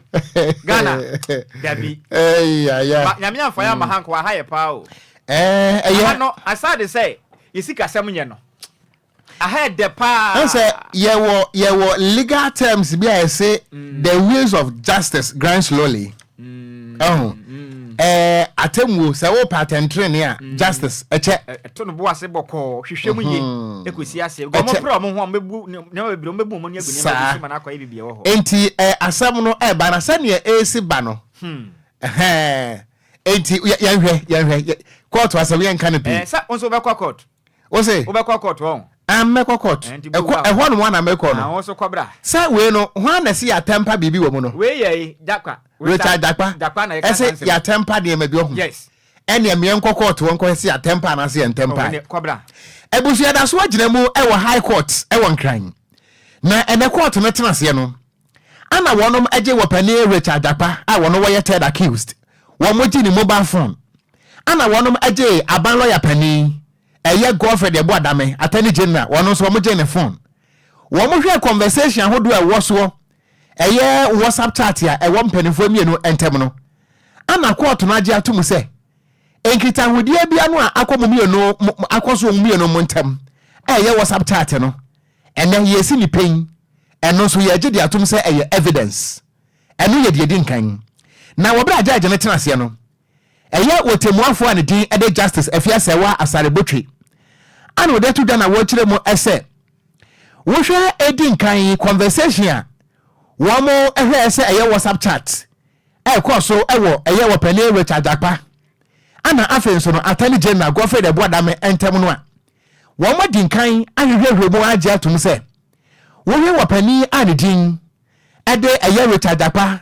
Ghana, dabi. Ɛyi aya. Ba, Nyame amfa yɛ amma ha nka waha yɛ paa o. Ɛɛ, ɛyɛ. Aha no, aside sɛ yɛ sikasɛm nyɛ no, Aha yɛ dɛ paa. Ɛn sɛ yɛwɔ yɛwɔ legal terms bi a yɛse the wheels of justice grind slowly. Ɛho ɛɛ atemmuo sɛ wopɛ atɛntrenee a justice ɛkyɛ. Ɛto no bo ase bɔkɔɔ hwehwɛ mu yie ɛkɔsi aseɛ. Because wɔn pere wɔn ho a wɔbɛbu nneɛma bebree wɔn bɛbu wɔn ani agu nneɛma bi so ma no akɔyɛ biribi ɛwɔ hɔ. Nti ɛɛ asɛm no ɛɛba na sɛdeɛ ɛresi ba no. Ɛhɛn nti yɛnhwɛ yɛnhwɛ kɔɔto asɛm yɛnka no pii. Ɛɛ sɛ wo nso wobɛkɔ court. Wo se? Wobɛkɔ court hɔ? Ah, mɛkɔ court. Ɛnti bu Ɛkɔ, wa. ɛhɔ nom ana mɛkɔ no. Ah, wo nso kɔ bra. Sɛ wei no, hwan na ɛse yɛatɛmpa biribi wɔ mu no? Wei yɛ yi, Jakpa. Richard Jakpa. Jakpa na yɛka Ɛse saa nsɛm. yɛatɛmpa nneɛma bi ɔho. Yes. Ɛneɛ meɛ nkɔ court hɔ nkɔhwɛ se yɛatɛmpa anaasɛ yɛntɛmpa. Oh, ɛneɛ kɔ bra. Abusua da so agyina mu wɔ High Court wɔ Nkran. Na ɛnɛ court no tena aseɛ no, ana wɔnom gye wɔpanin Richard Jakpa a wɔno wɔyɛ third accused, wɔn gye ne mobile phone. Ana wɔnom gye aban lawyer panin Ɛyɛ Godfred Yeboah Dame, Attorney General, ɔno nso wɔgyee ne phone. Wɔhwɛɛ conversation ahodoɔ a ɛwɔ soɔ, ɛyɛ WhatsApp chat a ɛwɔ mpanimfoɔ mmienu ntam no, ana kɔɔto no agye ato mu sɛ nkitahodie bi ano a akɔ mo mmienu akɔ so wɔn mmienu mo ntam a ɛyɛ WhatsApp chat no, ɛnɛ yɛsi ne pɛn, ɛno nso yɛgye de atom sɛ ɛyɛ evidence. Ɛno yɛ deɛ ɛdi nkan. Na wɔ berɛ a judge no tena aseɛ no, Ɛyɛ ɔtɛmmuafoɔ a ne din de Justice Afia Serwaa Asare Botwe a na ɔde ato dwa na wɔrekyerɛ mu sɛ wohwɛ edi nkan yi conversation a wɔn hwɛɛ sɛ ɛyɛ WhatsApp chat a ɛkɔɔ so wɔ ɛyɛ wɔpanin Richard Jakpa ana afei nso no Attorney General Godfred Yeboah Dame ntam no a wɔn adi nkan ahwehwɛhwɛ mu agye atom sɛ wohwɛ wɔpanin a ne din de ɛyɛ Richard Jakpa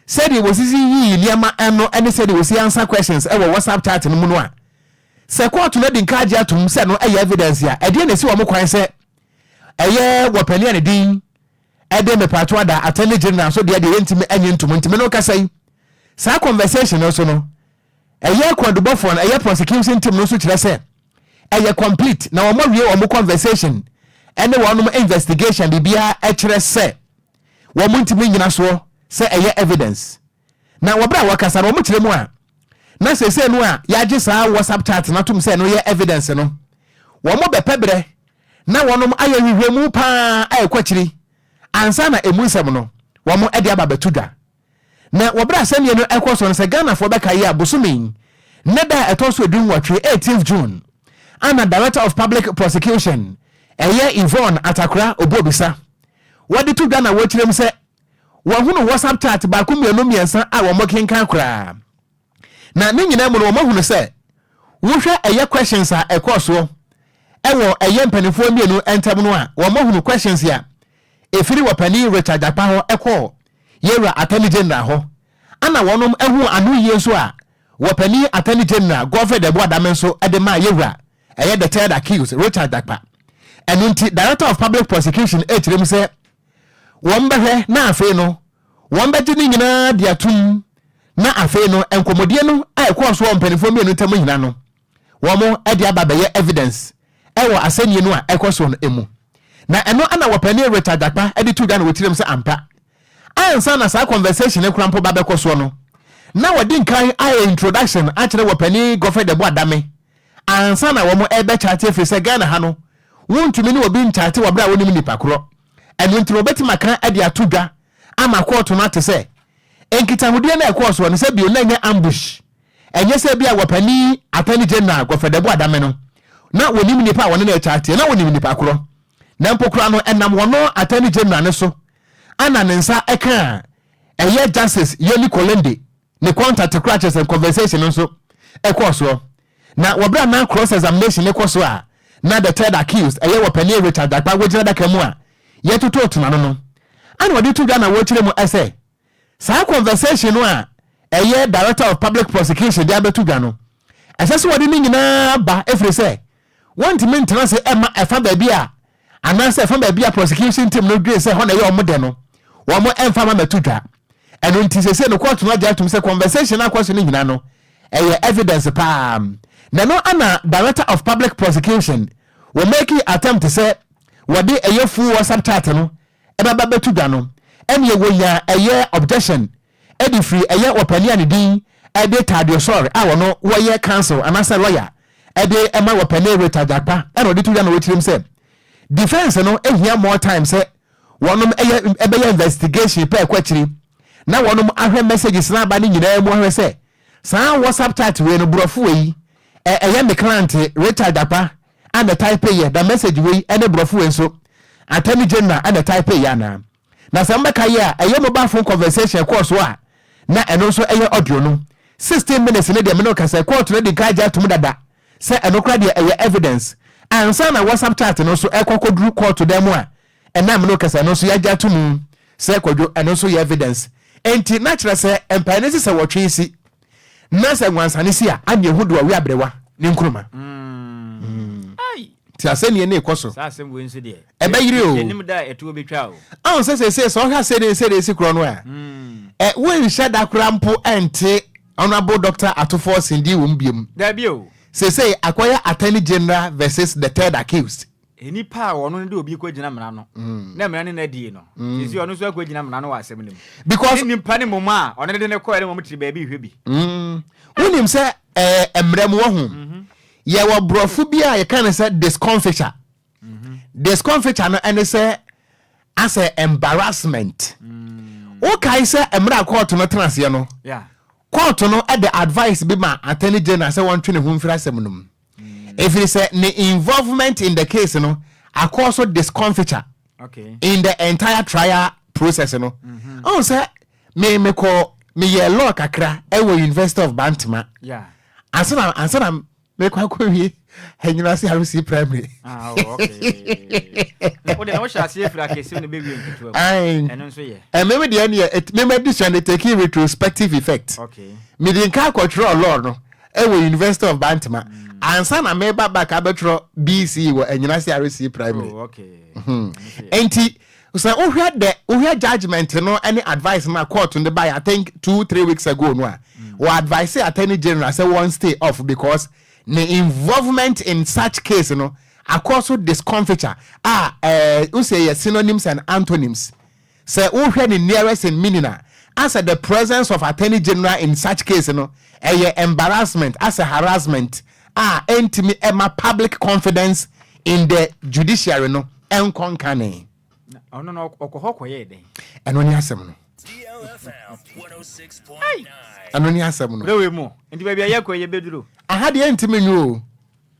Sɛdeɛ wɔsisi yii nneɛma no ne sɛdeɛ wɔsi answer questions wɔ WhatsApp chat no mu no a, sɛ kɔɔto no adi nka agye atom sɛ no yɛ evidence a, ɛdeɛn na ɛsi wɔn kwan sɛ ɛyɛ wɔpanin a ne din de Mepaato Ada Attorney General nso deɛ deɛ yɛntumi nye ntom nti me no kasa yi saa conversation no so no ɛyɛ kwadubɔfoɔ no ɛyɛ prosecution team no nso kyerɛ sɛ ɛyɛ complete na wɔn awie wɔn conversation ɛne wɔn investigation biribiara ɛkyerɛ sɛ wɔn ntumi nnyina soɔ sɛ ɛyɛ evidence. Na wɔ berɛ a wɔkasa no wɔn kyerɛ mu a na seesei no a yɛagye saa WhatsApp chat no atom sɛ ɛno yɛ evidence no, wɔn bɛpɛ berɛ na wɔnom ayɛ nhwehwɛmu paa a ɛkɔ akyiri ansa na ɛmu nsɛm no wɔn de aba bɛto dwa. Na wɔ berɛ a sɛnneɛ no ɛkɔ so no sɛ Ghanafoɔ bɛkae a bosome yi ne da a ɛtɔ so dunwɔtwe, 18th June, ana Director of Public Prosecution ɛyɛ Yvonne Atakora Obuobisa wɔde to dwa na wɔkyerɛ mu sɛ wɔahunu WhatsApp chat baako mmienu mmiɛnsa a wɔkenkan koraa. Na ne nyinaa mu no wɔahunu sɛ wohwɛ ɛyɛ questions a ɛkɔɔ soɔ ɛwɔ ɛyɛ mpanimfoɔ mmienu ntam no a wɔahunu questions a ɛfiri wɔpanin Richard Jakpa hɔ ɛkɔɔ Yɛwura Attorney General hɔ ana wɔnom ahu ano yie nso a wɔpanin Attorney General Godfred Abu Adame nso de maa Yɛwura. ɛyɛ the third accused, Richard Jakpa. Ɛno nti Director of Public Prosecution ɛkyerɛ mu sɛ wɔn bɛhwɛ na afei no wɔn bɛgye ne nyinaa de atum, na afei no nkɔmmɔdie no a ɛkɔɔ so wɔ mpanimfoɔ mmienu ntam nyinaa no, wɔn de aba bɛyɛ evidence ɛwɔ asɛnniɛ no a ɛkɔ soɔ no mu. Na ɛno ana wɔpanin Richard Jakpa de to dwa na wɔkyerɛ mu sɛ ampa, ansa na saa conversation no kora mpo ba bɛkɔ soɔ no, na wɔde nkan ayɛ introduction akyerɛ wɔpanin Godfred Yeboah Dame ansa na wɔn ɛbɛkyate, ɛfiri sɛ Ghana ha no wontumi ne obi nkyate wɔ berɛ a wonim nipa korɔ. Ɛno nti no wɔbɛtumi aka de ato dwa ama kɔɔto no ate sɛ nkitahodie no a ɛkɔɔ soɔ no sɛ bio na ɛnyɛ ambush, ɛnyɛ sɛ bi a wɔpanin Attorney General Godfred Yeboah Dame no na wɔnim nipa a wɔne no ɛkyateɛ, na wɔnim nipa korɔ, na mpo koraa no ɛnam wɔno Attorney General ne so ana ne nsa ɛka a ɛyɛ Justice Yonny Kulendi ne contact koraa, kyerɛ sɛ conversation no nso ɛkɔɔ soɔ. Na wɔberɛ a na cross examination ne kɔ so a na the third accused, ɛyɛ wɔpanin Richard Jakpa, wɔgyina daka mu a yɛtoto tona no, ana wɔde to dwa na wɔkyerɛ mu ɛsɛ saa conversation no a ɛyɛ Director of Public Prosecution de abɛto dwa no, ɛsɛ sɛ wɔde ne nyinaa ba, ɛfiri sɛ wɔntumi ntena se ɛma ɛfa baabi a anaasɛ ɛfa baabi a prosecution team no dwen sɛ hɔ na ɛyɛ ɔmo dɛ no, wɔn ɛmfa ma mɛto dwa. Ɛno nti sɛsɛ no court no agye atom sɛ conversation akɔ so no nyinaa no ɛyɛ evidence paa. Na no ana Director of Public Prosecution wɔ making attempt sɛ wɔde ɛyɛ full WhatsApp chat no ɛbɛba bɛto dwa no, ɛne wɔnya ɛyɛ objection ɛde firi ɛyɛ wɔpani a ne din ɛde Tadio Sɔre a wɔno wɔyɛ counsel anaasɛ lawyer ɛde ɛma wɔpani Richard Jakpa. Ɛna ɔde to dwa na wɔkyerɛm sɛ defence no ehia more time sɛ wɔnom ɛyɛ ɛbɛyɛ investigation pɛ ɛkɔ akyiri na wɔnom ahwɛ messages na aba ne nyinaa mu, ahwɛ sɛ saa WhatsApp chat wei no, borɔfo wei ɛyɛ me client Richard Jakpa ana type yɛ da, message wei ɛne borɔfo wei nso Attorney General ana type yɛ anaa. Na sɛ mbɛka yɛ a ɛyɛ mobile phone conversation ɛkɔɔ so a na ɛno nso ɛyɛ audio no 16 minutes ne deɛ mene kasa, court no de nka agye atom dada sɛ ɛno kora deɛ ɛyɛ evidence ansa na WhatsApp chat no nso ɛkɔ kɔduru court dan mu a ɛnam no kasa no nso yɛagye ato mu sɛ kwadwo ɛno nso yɛ evidence. Enti na kyerɛ sɛ mpae no si sɛ wɔtwe si na sɛ nwansane si a ane ehu de ɔwe abrɛwa ne nkuruma nti asɛnniɛ ne ɛkɔ so. Saa asɛm wei nso deɛ, ɛbɛyere o. Yɛnim da a ɛtoɔ bɛtwa o. Ahun sɛ sɛsɛ sɛ ɔhwɛ sɛdeɛ sɛdeɛ esi korɔ no a ɛ wonhyɛ da koraa mpo ɛnte Honourable Doctor Ato Forson di wɔm biom. Dabi o. Sɛsɛ akɔyɛ Attorney General versus the third accused. Nipa a ɔno no de obi kɔ gyina mmara no na mmara no na die no, sisi ɔno nso akɔ gyina mmara no wɔ asɛm no mu because ne nipa ne mom a ɔno de ne kɔɛ ne mom tiri baabi hwɛ bi. Wonim sɛ mmerɛ mu wɔ ho yɛwɔ borɔfo bi a yɛka no sɛ discomfiture. Discomfiture no ɛne sɛ asɛ embarrassment. Wokae sɛ mmerɛ a court no tena aseɛ no, court no ɛde advice bi ma Attorney General sɛ wɔntwe ne ho mfiri asɛm no mu, ɛfiri sɛ ne involvement in the case no akɔ so discomfiture in the entire trial process no. Ɔn sɛ me mekɔ meyɛ law kakra ɛwɔ University of Bantama ansa na mekɔ akɔwie Anyinase RC Primary. Ah, oh, okay. Wode na wohyɛ aseɛ firi akɛseɛ no bɛwie nketewa mu. Aye. Ɛno nso yɛ. Ɛmɛ deɛ neɛ meme adesua no taking retrospective effect. Mede nka akɔtwerɛ law no ɛwɔ University of Bantama ansa na meba back abɛtwerɛ BC wɔ Anyinase RC Primary. Oh, okay. Ɛno nso yɛ. Nti sɛ wohwɛ the wohwɛ judgement no ne advice no a court no de baeɛ, I think 2-3 weeks ago no a wɔ advice Attorney General sɛ wɔn stay off because ne involvement in such case no akɔ so discomfiture a wosɛ yɛ synonyms and antonyms. Sɛ wohwɛ ne nearest in meaning a, asɛ the presence of Attorney General in such case no ɛyɛ embarrassment, asɛ harassment a ɛntumi ɛma public confidence in the judiciary no ɛnkɔ nkane. Na ɔno no ɔkɔ hɔ kɔyɛɛ dɛn? Ɛno ne asɛm no. Ɛno ne asɛm no. Berɛ wei mu nti baabi a yɛkɔ yɛ bɛduro. Aha deɛ ntimi nwo o.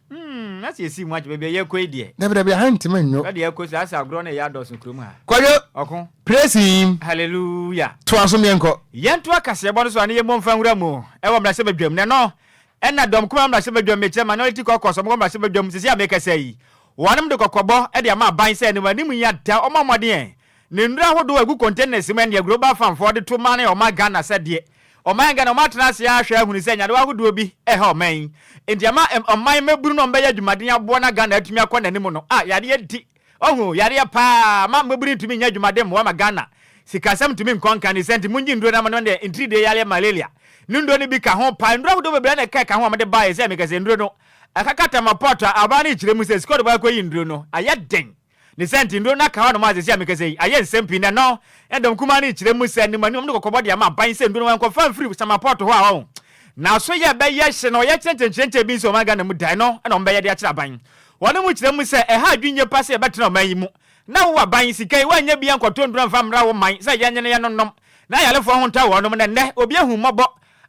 Na sɛ yɛsii mu akyɛ baabi a yɛkɔ yi deɛ. Dabidabi, aha ntimi nwo. Sɛdeɛ yɛkɔ so asɛ agorɔ no ɛyɛ adɔso kurom ha. Kwadwo. Ɔko. Praise him. Hallelujah. Toa so meɛnkɔ. Yɛnto akaseɛbɔ no so a ne yɛmmɔ mfa nwura mu ɛwɔ mmarahyɛbadwam na ɛno ɛna dɔm kuma mmarahyɛbadwam, mekyerɛ Minority Caucus, ɔmokɔ mmarahyɛbadwam sisi a mekasa yi, wɔnom de kɔkɔbɔ de ama aban sɛ anim anim yi ada ɔma mmɔden ɛ ne nnuro ahodoɔ a ɛgu containers mu ɛneɛ Global Fund foɔ de to ma ne ɔma Ghana sɛ deɛ Ɔman Ghana wɔn atena ase ahwɛ ahunu sɛ nyarewa ahodoɔ bi ɛha ɔman yi. Nti ama ɔman mmabunu no wɔbɛyɛ adwumaden aboa na Ghana atumi akɔ n'anim no a yareɛ di. Ɔhu yareɛ paa ma mmabunu ntumi nyɛ adwumaden mmoa ma Ghana sikasɛm ntumi nkɔ nkan ne sɛ nti mongye nnuro no ama no deɛ ntiridie yareɛ malaria ne nnuro no bi ka ho paa. Nnuro ahodoɔ bebree na ɛka ɛka ho a wɔde baeɛ sɛ meka sɛ nnuro no ɛkaka Tema port a aban no rekyerɛ mu sɛ sika ɔde bɛkɔ yi nnuro no ayɛ den. Ne sɛ nti nnuro no aka hɔ nom a seesei a mekasa yi ayɛ nsɛm pii na ɛno ɛdɔm kumaa no rekyerɛ mu sɛ anim anim wɔde kɔkɔbɔ de ama aban sɛ nnuro no wɔnkɔfa mfiri Tema port hɔ a wɔn na so yɛ bɛyɛ hye na ɔyɛ kyerɛnkyɛnkyerɛnkyɛn bi nso ɔman Ghana mu da ɛno na wɔn bɛyɛ de akyerɛ aban. Wɔn mu kyerɛ mu sɛ ɛha adwene yie pa sɛ yɛbɛtena ɔman yi mu na wo aban sika yi woanyɛ bi ankɔtɔ nnuro amfa mmra wo man sɛ yɛnyene yɛnonom na ayarefoɔ ho ntɔ wɔnom na nnɛ obi ahu mmɔbɔ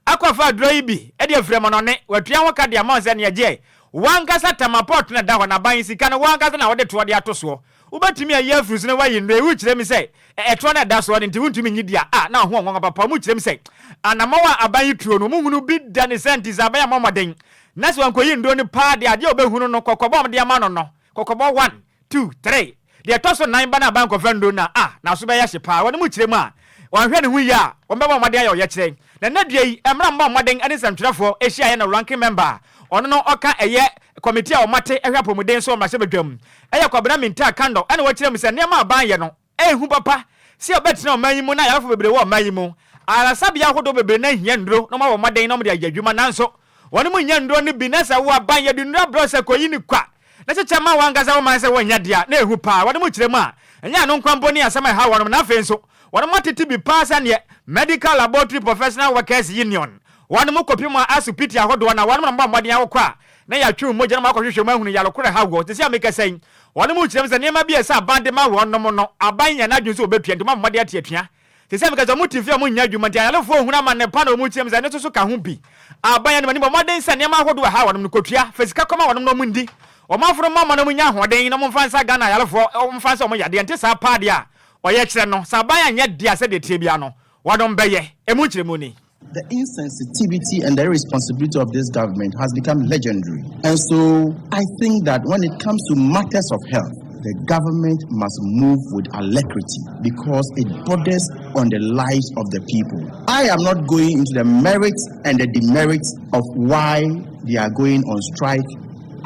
akɔfa aduro yi bi de afiri amanɔne, watua ho ka de ama wo sɛ nea gyeɛ w'ankasa Tema port na ɛda hɔ na aban sika no w'ankasa na wode toɔ de ato soɔ. Wobɛtumi ayi afiri so na woayi nnuro yi, wokyerɛ me sɛ ɛtoɔ no a ɛda soɔ no nti wontumi nyi di a, a na ho ɔnwanwa papa. Wɔkyerɛ me sɛ anammɔn a aban yi tuo no wɔnhunu bi da ne saa nti sɛ aban ammɔ mmɔden na sɛ wankɔyi nnuro no paa deɛ adeɛ a wɔbɛhunu no kɔkɔbɔ a wɔde ama no no kɔkɔbɔ one, two, three Deɛ ɛtɔ so nan ba no aba nkɔfa nnuro no a, a n'aso bɛyɛ hye paa. Wɔn mu kyerɛ mu a, wɔanhwɛ ne ho yie a, wɔbɛbɔ mmɔden ayɛ ɔyɛkyerɛ. Na nnɛ dua yi, mmerɛ a mobɔɔ mmɔden ne nsɛmtwerɛfoɔ hyiaeɛ no ranking member a ɔno no ɔka ɛyɛ kɔmitii a wɔate hwɛ apɔmuden so wɔ mmarahyɛbadwam ɛyɛ Kwabena Mintah Kandor ɛna ɔkyerɛ mu sɛ nneɛma a aban yɛ no ɛnhu papa sɛ ɔbɛtena ɔman yi mu na ayarefo bebree wɔ ɔman yi mu ayaresabea ahodoɔ bebree na hia nnuro na wɔabɔ mmɔden na wɔde ayɛ adwuma nanso wɔn mu nnya nnuro no bi na sɛ wo aban yɛde nnuro abrɛ wo sɛ kɔyi no kwa na kyekyɛ ma wɔn ankasa wɔn man sɛ wɔnnya de a, na ehu paa. Wɔde mo kyerɛ mu a, ɛnyɛ ano nkwa mpo ne asɛm a ɛhaw wɔn, na afei nso wɔn atete bi paa sɛdeɛ Medical Laboratory Professional Workers Union, wɔn mo kɔpem a asopiti ahodoɔ na wɔn na wɔbɔ mmɔden awokɔ a na yɛatwe wɔn mogya na wɔakɔhwehwɛ mu ahunu yare koro a ɛhaw wɔn. Seesei a mekasa yi, wɔn mo kyerɛ mu sɛ nneɛma bi a ɛsɛ aban de ma wɔn no, aban nyɛ n'adwene sɛ wɔbɛtua nti wɔabɔ mmɔden ate atua. Te sɛ meka sɛ wɔte fie a wɔnnya adwuma nti ayarefoɔ rehunu amanne pa na wɔrekyerɛ mu sɛ ɛno nso so ka ho bi. Aban anim anim bɔ mmɔden sɛ nneɛma ahodoɔ a ɛha wɔnom no kɔtua, fa sika kɔma wɔnom na wɔndi. Wɔn afono mma ma na wɔnya ahoɔden na wɔmfa nsa Ghana ayarefoɔ, wɔmfa nsa wɔn yadeɛ. Nte saa paa deɛ a ɔyɛ kyerɛ no, sɛ aban anyɛ deɛ a sɛdeɛ ɛteɛ biara no wɔnom bɛyɛ. Ɛmu nkyerɛmu ni. The insensitivity and the irresponsibility of this government has become legendary. And so I think that when it comes to matters of health, the government must move with alacrity because it borders on the lives of the people. I am not going into the merits and the demerits of why they are going on strike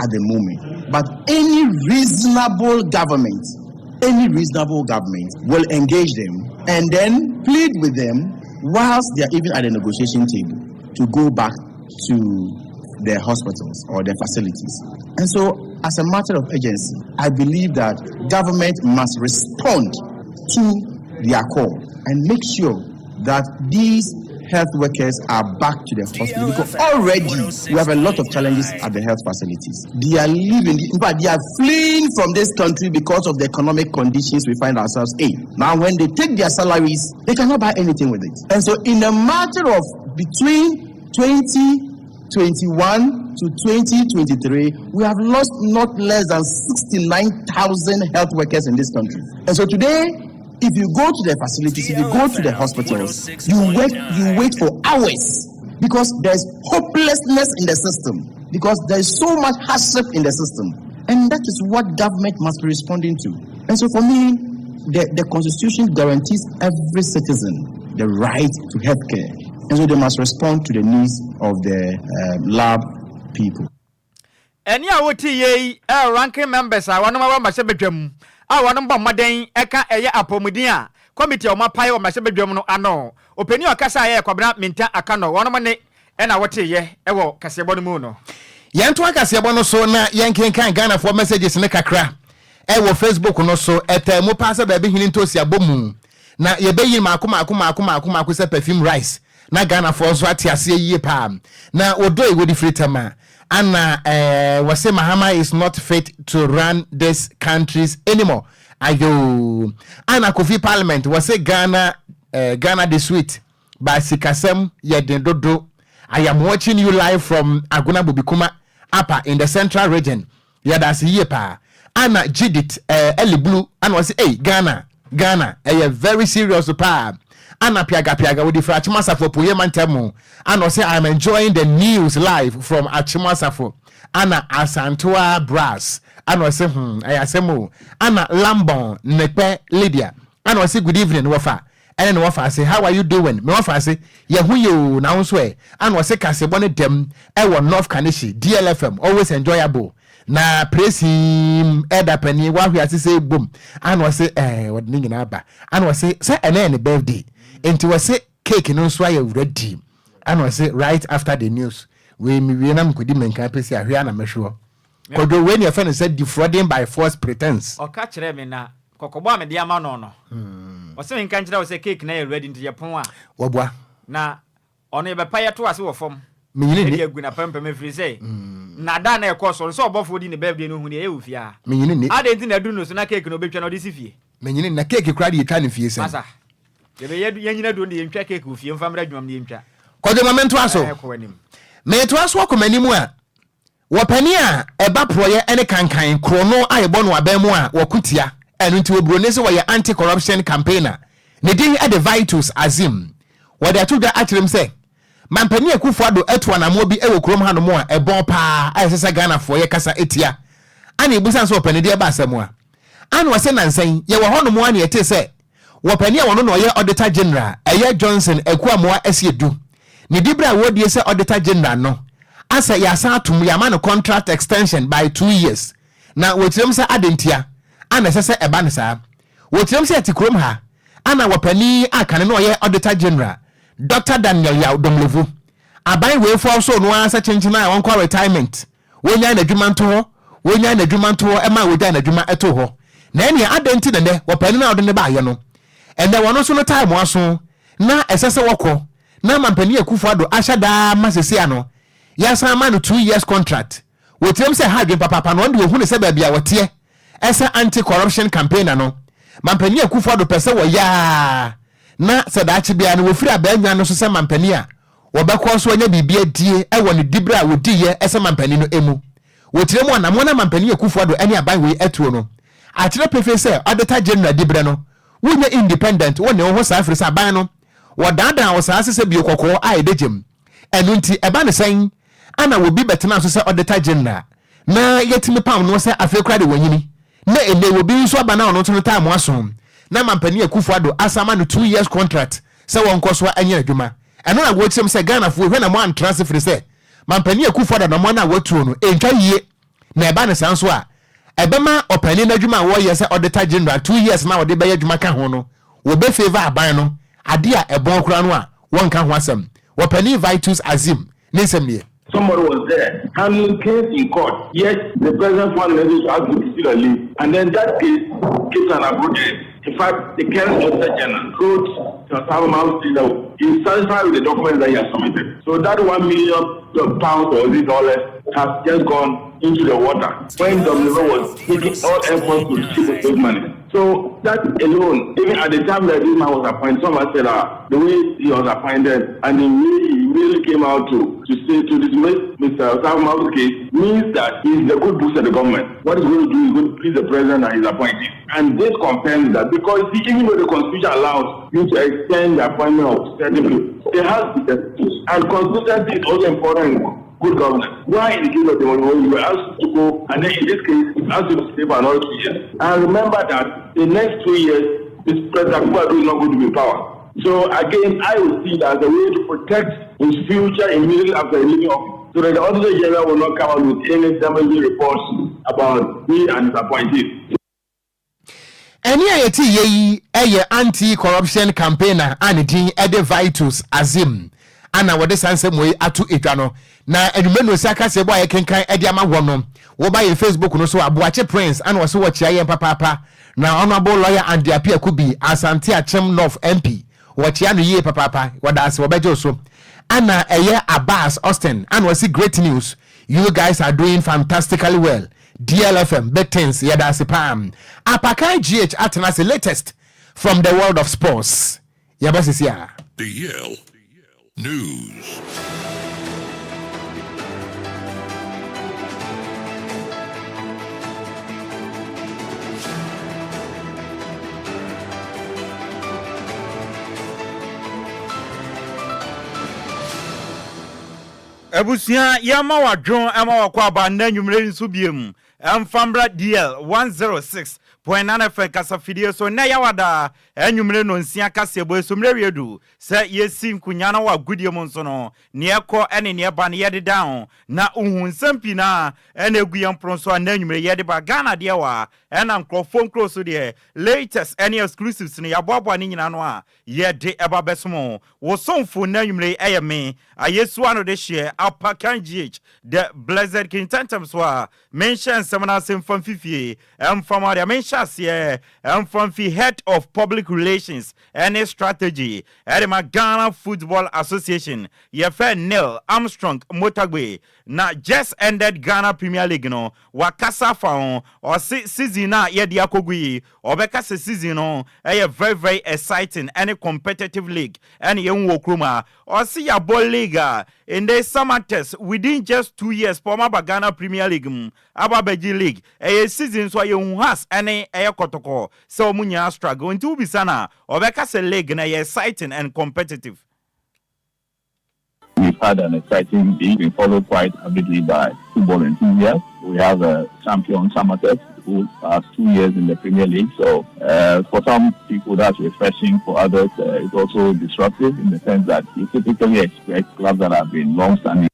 at the moment. But any reasonable government, any reasonable government will engage them and then plead with them whilst they are even at the negotiation table to go back to their hospitals or their facilities. And so, as a matter of urgency, I believe that government must respond to their call and make sure that these health workers are back to the hospital, because already we have a lot of challenges at the health facilities. They are leaving, in fact, they are fleeing from this country because of the economic conditions we find ourselves in. Now, when they take their salaries, they cannot buy anything with it. And so, in a matter of between 2021 to 2023, we have lost not less than 69,000 health workers in this country. And so today, if you go to the facilities, if you go to the hospitals, you wait for hours because there's hopelessness in the system, because there's so much hardship in the system. And that is what government must be responding to. And so for me, the Constitution guarantees every citizen the right to health care. And so they must respond to the needs of the lab people. Ɛne a wote yie yi, ranking members a wɔn wɔ mmarahyɛbadwam a wɔn bɔ mmɔden ɛka ɛyɛ apɔmuden a committee a wɔn apae wɔ mmarahyɛbadwam no ano. Ɔpanin a ɔkasa a ɛyɛ Kwabena Mintah Akandoh, wɔn ne ɛna wote yɛ ɛwɔ kaseɛbɔ no mu no. Yɛnto akaseɛbɔ no so na yɛnkenkan Ghanafoɔ messages ne kakra ɛwɔ Facebook no so. Ɛtɛɛ mu paa sɛ baabi hene ntosi abɔ mu na yɛbɛyi maako maako maako maako maako sɛ perfume rice na Ghanafoɔ nso ate aseɛ yie paa. Na wɔdɔ yi wɔde firi Tɛma ana wɔse Mahama is not fit to run this countries anymore. Ayo ana Kofi Parliament wɔse Ghana the sweet ba sikasɛm yɛ den dodo. I am watching you live from Agona Bobikuma Upper in the Central Region. Yɛda ase yie paa. Ana Judith Eliblu ana wɔse hey Ghana Ghana ɛyɛ very serious paa. Ana Piaga Piaga wɔde firi Akyem Asafo Apueɛ mantam ana ɔsɛ I am enjoying the news live from Akyem Asafo. Ana Asantewa Brass ana ɔsɛ ɛyɛ asɛm o. Ana Lambon Nekpe Lydia ana ɔsɛ good evening wɔfa. Ɛne ne wɔfa ase, How are you doing? Me wɔfa ase, Yɛ ho yɛ oo, na wo nso ɛ? Ana ɔse kaseɛbɔ no dɛm ɛwɔ North Kaneshie, DLFM, always enjoyable. Na presim, Elder panin, wahwe ase sɛ bom. Ana ɔse ɛɛ, wɔde ne nyinaa ba. Ana ɔse sɛ ɛnɛ yɛ ne birthday, nti wɔse cake no nso ayɛ ready. Ana ɔse right after the news, wei mewie na mekɔdi menka pɛsi ahwe ana mɛhwe hɔ. Kwadwo, wei ne yɛfrɛ no sɛ defrauding by false pretense. Ɔka kyerɛɛ me na kɔkɔbɔ a mede ama no no, ɔse menka nkyerɛ wo sɛ cake no ayɛ ready nti yɛpon a, Waboa. na ɔno yɛbɛpa yɛto ase wɔ fam Menyini de nni. agu n'apampam ɛfiri sɛ nnaadaa na ɛkɔɔ so no sɛ ɔbɔfoɔ di ne birthday no hu deɛ ɛyɛ wɔ fie ha. Menyini nni. Adɛn nti na aduru no so na cake no ɔbɛtwa na ɔde si fie? Menyini nni. Na cake koraa de yɛtwa no fie sɛn? Masa, yɛbɛyɛ yɛnyina duro no de yɛntwa cake wɔ fie mfa mmra adwuma mu na yɛntwa. Kwadwo ma mentoa so. Ɛɛ, kɔ w'anim. Metoa so akɔ m'anim a, Wɔ panin a ɛba porɔeɛ ne kankan korɔno a yɛbɔ no aban mu a wɔko tia, ɛno nti oburoni se wɔyɛ anti-corruption campaigner. Ne din de Vitus Azim. Wɔde ato dwa akyerɛ mu sɛ, Mampanin Akufo Addo atu anamoɔ bi wɔ kurom hanom a ɛbɔn paa a ɛsɛ sɛ Ghanafoɔ yɛ kasa tia. Ana yɛbisa no sɛ ɔpanin deɛ ɛba asɛm a? Ana ɔse nansa yi yɛwɔ hɔnom a na yɛtee sɛ Wɔ panin a ɔno na ɔyɛ Auditor General, ɛyɛ Johnson Akuamoah Asiedu, ne diberɛ a wɔredie sɛ Auditor General no, asɛ yɛasan atom, yɛama no contract extension by 2 years. Na wɔkyerɛm sɛ adɛn ntia a na ɛsɛ sɛ ɛba no saa? Wɔkyerɛm sɛ yɛte kurom ha a na wɔ panin a kane na ɔyɛ Auditor General, Doctor Daniel Yaw Domelevo, aban wei fɔɔsoo no ara sɛ kyenkyen a ɔnkɔ retirement. Wonyae n'adwuma nto hɔ, wonyae n'adwuma nto hɔ ɛmaa wogyae n'adwuma too hɔ. Na ɛneɛ adɛn nti na ɛnɛ wɔpanin a wɔde no baeɛ no, ɛnɛ wɔn nso no time aso na ɛsɛ sɛ wɔkɔ na Mampanin Akufo Addo ahyɛ daa ma seesei ano yɛasan ama no 2 years contract. Wɔtiam sɛ ɛha adwene papaapa na ɔno deɛ ɔhu no sɛ baabi a ɔteɛ sɛ anti corruption campaigner no, Mampanin Akufo Addo pɛ sɛ wɔyɛ ara na sɛ daakye biara no wɔfiri abaa no so sɛ mampanin a wɔbɛkɔ so anya biribi adie wɔ ne diberɛ a wɔdiiɛ sɛ mampanin no mu. Wɔkyerɛ mu a, namoa no a Mampanin Akufo Addo ne aban wei atuo no, akyerɛ pefee sɛ Auditor General diberɛ no, wonyɛ independent, wonne wo ho saa ɛfiri sɛ aban no, wɔdaadaa wo saa sesɛ bio kɔkɔɔ a ɛda gyam. Ɛno nti, ɛba no sɛn na obi bɛtenaa so sɛ Auditor General na yɛtumi pam no sɛ afei koraa de wanyini na ɛnnɛ obi nso aba na ɔno nso no time aso na Mampanin Akufo Addo asan ama no 2 years contract sɛ wɔnkɔ so nyɛ adwuma. Ɛno na wɔkyerɛ mu sɛ Ghanafoɔ hwɛ na moantra ase firi sɛ Mampanin Akufo Addo anammɔn no a watuo no ɛntwa yie na ɛba no saa nso a ɛbɛma ɔpanin no adwuma a wɔyɛ sɛ Auditor General 2 years no a ɔde bɛyɛ adwuma ka ho no wɔbɛ favour aban no adeɛ a ɛbɔn koraa no a wɔnka ho asɛm. Wɔpanin Vitus Azim ne nsɛm nie. Somebody was there handling case in court, yet the president found it to ask him to still leave. And then that case keeps an abrupt end. In fact, the current Auditor General wrote to Salman that he is satisfied with the documents that he has submitted. So that £1 million or the dollars has just gone into the water when W was making all efforts to keep those money. So that alone, even at the time that this man was appointed, someone said the way he was appointed and the way he really came out to say to dismiss Mr. Osama's case means that he's the good books of the government. What he's going to do is going to please the president and his appointees. And this confirms that because see, even though the constitution allows you to extend the appointment of certain people, there has to be a and consistency is also important in good governance. Why in the case of the one you were asked to go, and then in this case, you asked to stay for another 2 years. And remember that the next 2 years, this President Akufo-Addo is not going to be in power. So again, I would see it as a way to protect his future immediately after leaving office, so that the Auditor General will not come out with any damaging reports about he and his appointees. Ɛne a yɛte yɛ yi yɛ anti-corruption campaigner a ne din de Vitus Azim ana wɔde saa nsɛm wei ato edwa no. Na anwummerɛ no osi akaseɛ bɔ a yɛkenkan de ama wɔ no, wɔba yɛn Facebook no so a, Boakye Prince ana wɔse wɔkyea yɛn papaapa. Na Honourable Lawyer Andy Appiah Kubi, Asante Akyem North MP, wɔkyea no yie papaapa, wɔda ase, wɔbɛgye wo so. Ana ɛyɛ Abbas Austin ana wɔse great news, you guys are doing fantastically well, DLFM big things, yɛda ase paa. Apakan GH atena ase, latest from the world of sports, yɛbɛ sisi a. DL News. Abusua, yɛma wo adwon ma wakɔ aba nnɛ anwummere yi nso biom. Ɛmfa mmra DL 106.9 FM kasafidie so nnɛ Yawada anwummere nnɔnsia kaseɛbɔ yi so mmerɛ wie du sɛ yɛsi nkonya na wɔ agodie mu nso no neɛ ɛkɔ ne neɛ ɛba no yɛde dan ho na wohu nsɛm pii no a ɛna ɛgu yɛn pono so a nnɛ anwummere yɛde ba. Ghana deɛ wɔ ha ɛna nkurɔfoɔ nkuro so deɛ latest ɛne exclusives no yɛaboaboa ne nyinaa no a yɛde ɛba bɛsom wo. Wo somfo nnɛ anwummere yi ɛyɛ me, Ayesu ano de hyeɛ, Apakan GH, The Blessed King. Ntɛntɛm so a menhyɛ nsɛm no ase mfa mfi fie mfa ma deɛ menhyɛ aseɛ mfa mfi Head of Public Relations ɛne Strategy ɛde ma Ghana Football Association, yɛfrɛ Neil Armstrong Motagbe, na just ended Ghana Premier League no wakasa afa ho. Ɔse season no a yɛde akɔgu yi, ɔbɛka sɛ season no ɛyɛ very very exciting ɛne competitive league ɛne yɛhu wɔ kurom a. Ɔse yɛabɔ league a ndɛ Samartex within just 2 years pɔ ɔmo aba Ghana Premier League mu aba abɛgye league. Ɛyɛ season nso a yɛhu Hearts ɛne ɛyɛ Kɔtɔkɔ sɛ ɔmo nyinaa struggle, nti wobisa no a ɔbɛka sɛ league no ɛyɛ exciting and competitive. We've had an exciting league, been followed quite avidly by football enthusiasts. We have a champion, Samartex, who has 2 years in the Premier League. So for some people that's refreshing. For others, it's also disruptive in the sense that you typically expect clubs that have been long-standing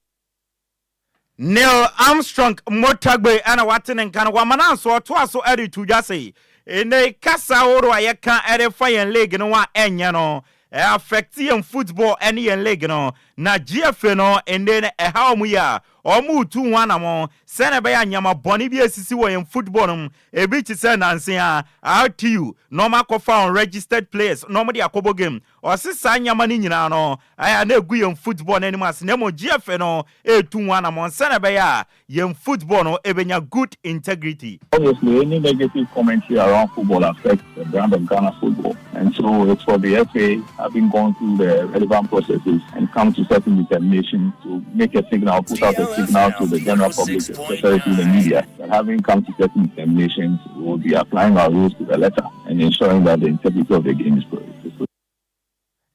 Neil Armstrong Motagbe ɛna wate ne nka no wama no nso ɔtoa so ɛde to dwa sɛ ɛnɛ kasa ahorow a yɛka ɛde fa yɛn league no a ɛnyɛ no ɛ affect yɛn football ɛne yɛn league no na GFA no ɛnɛ no ɛha wɔn yi a wɔn retu ho anamɔ sɛnɛ ɛbɛyɛ anyama bɔne bi esisi wɔ yɛn football no mu, ebi te sɛ nanse a RTU na wɔn akɔfa unregistered players na wɔn de akɔbɔ game. Ɔsi saa nyama no nyinaa no ɛyɛ na egu yɛn football n'anim ase, na mmom GFA no etu ho anamɔ sɛnɛ ɛbɛyɛ a yɛn football no ebenya good integrity. Obviously, any negative commentary around football affects the brand of Ghana football. And so it's for the FA, having gone through the relevant processes and come to certain determination, to make a signal, put out a signal to the general public, especially to the media, that having come to certain determinations, we will be applying our rules to the letter and ensuring that the integrity of the game is preserved.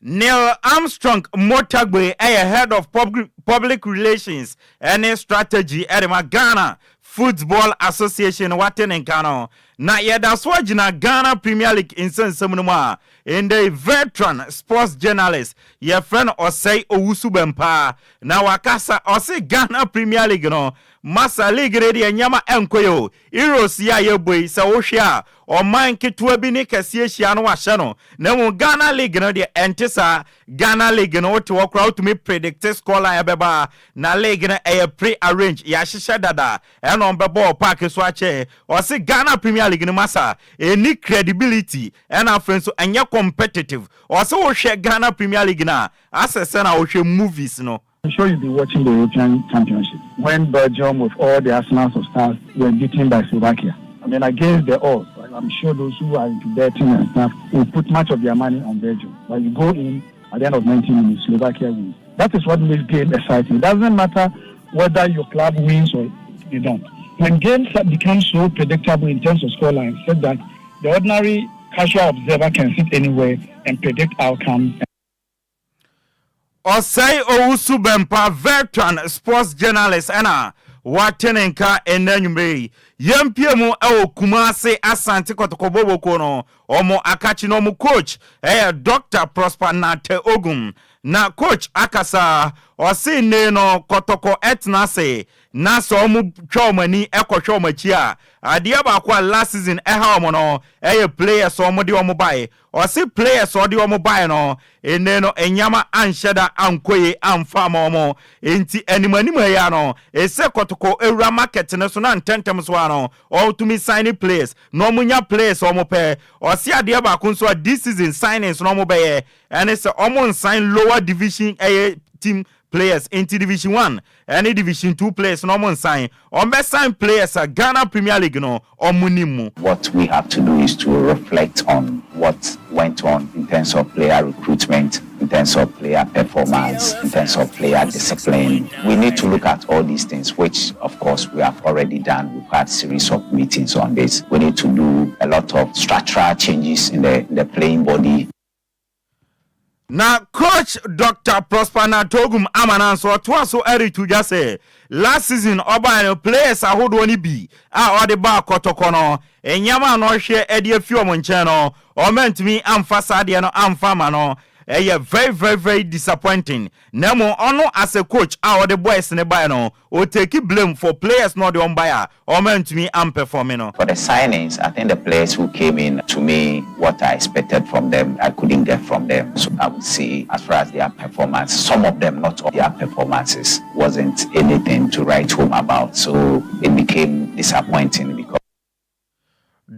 Neil Armstrong Motagbe ɛyɛ head of public relations ɛne strategy ɛde ma Ghana Football Association, wate ne nka no. Na yɛda so agyina Ghana Premier League nsɛnsɛm no mu a ndɛ veteran sports journalist yɛfrɛ no Ɔsɛe Owusu Bɛmpaa na wakasa. Ɔse Ghana Premier League no, masa, league no deɛ nneɛma ɛnkɔ yɛ o. Euros yi a yɛbɔ yi, sɛ wohwɛ a ɔman ketewa bi ne kɛseɛ hyia no wahyɛ no, na mmom Ghana league no deɛ ɛnte saa. Ghana league no, wote hɔ koraa wotumi predict scoreline ɛbɛba, na league no ɛyɛ pre arrange, yɛahyehyɛ dada ɛna ɔmbɛbɔ wɔ park so akyɛ. Ɔse Ghana Premier League no, masa, ɛni credibility ɛna afei nso ɛnyɛ competitive. Ɔse wohwɛ Ghana Premier League no a, asɛ sɛ na wohwɛ movies no. I'm sure you'll be watching the European Championship when Belgium, with all the arsenals of stars, were beaten by Slovakia. I mean, against the odds, I'm sure those who are into betting and stuff will put much of their money on Belgium. But you go in, at the end of 90 minutes, Slovakia wins. That is what makes game exciting. It doesn't matter whether your club wins or they don't. When games become so predictable in terms of scorelines, such that the ordinary casual observer can sit anywhere and predict outcomes. Ɔsɛe Owusu Bɛmpa, veteran sports journalist, ɛna wate ne nka ɛnɛ anwummerɛ yi. Yɛmpie mu ɛwɔ Kumase Asante Kɔtɔkɔ boboko no, ɔmo akakyi no ɔmo coach ɛyɛ Dr Prosper Nate Ogum, na coach akasa. Ɔse nne no Kɔtɔkɔ ɛtena ase na sɛ ɔmo twa ɔmo ani ɛkɔhwɛ ɔmo akyi a, adeɛ baako a last season ɛha ɔmo no ɛyɛ players ɔmo de ɔmo bae. Ɔse players ɔde ɔmo bae no, ene no enyama anhyɛ da ankɔ yie amfa ama ɔmo, nti anim anim ɛyɛ no ɛsɛ Kɔtɔkɔ ewura market no so na ntɛntɛm so ano ɔtumi sign players na ɔmo nya players ɔmo pɛ. Ɔse adeɛ baako nso a this season signings na ɔmo bɛyɛ ɛne sɛ ɔmo nsign lower division ɛyɛ team players, nti Division One ɛne Division Two players na ɔmo nsign. Ɔmo bɛ sign players a Ghana Premier League no ɔmo nim mu. What we have to do is to reflect on what went on in terms of player recruitment, in terms of player performance, in terms of player discipline. We need to look at all these things, which of course we have already done. We've had series of meetings on this. We need to do a lot of structural changes in the playing body. Na coach Doctor Prosper Narteh Amana nso ɔtoa so reto dwa sɛ last season ɔbaeɛ no, players ahodoɔ no bi a ɔde baa Kɔtɔkɔ no, nneɛma a na ɔhwɛ de afi wɔn nkyɛn no, wɔantumi amfa saa adeɛ no amfa ama no. Ɛyɛ very very very disappointing. Na mmom ɔno as a coach a ɔde boys no baeɛ no, ɔtake blame for players na ɔde wɔn baeɛ a wɔantumi amperform no. For the signings, I think the players who came in, to me, what I expected from them, I couldn't get from them. So I would say, as far as their performance, some of them, not all their performances, wasn't anything to write home about. So it became disappointing because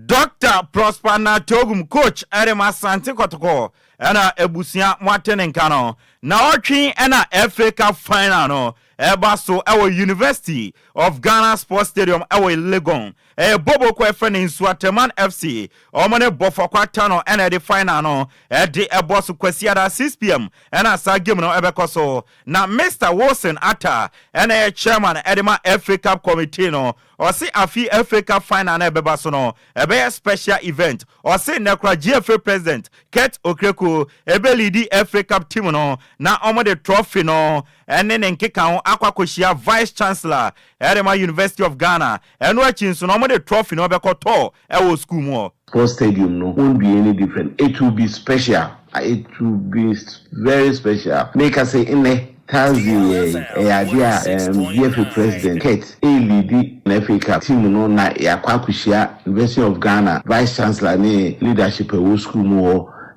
Dr Prosper Narteh Ogum, coach ɛde ma Asante Kɔtɔkɔ, ɛna abusua mo ate ne nka no. Na ɔtwe ɛna FA Cup final no ɛba so ɛwɔ University of Ghana Sports Stadium ɛwɔ Legon. Ɛyɛ boboko ɛfɛ ne Nsoatreman FC, ɔmo ne Bofoakwa Tano ɛna ɛde final no ɛde ɛbɔ so Kwasiada 6 p.m. Ɛna saa game no ɛbɛkɔ so. Na Mr Wilson Atta ɛna ɛyɛ chairman ɛde ma FA Cup committee no. Ɔse afi FA Cup final na ɛbɛba so no, ɛbɛyɛ special event. Ɔse nnɛkora GFA president Kurt Okraku ɛbɛlead FA Cup team no na ɔmo de trophy no ɛne ne nkeka ho akɔ akɔhyia vice chancellor ɛde ma University of Ghana. Ɛno akyi nso no, ɔmo de trophy no ɔbɛkɔtɔ ɛwɔ school mu hɔ. Sports stadium no won't be any different. It will be special. It will be very special. Make us say nnɛ Thursday yɛ ɛyɛ adeɛ a GFA president Kurt ɛlead na FA Cup team no na yɛakɔ akɔhyia University of Ghana vice chancellor ne leadership ɛwɔ school mu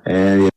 hɔ.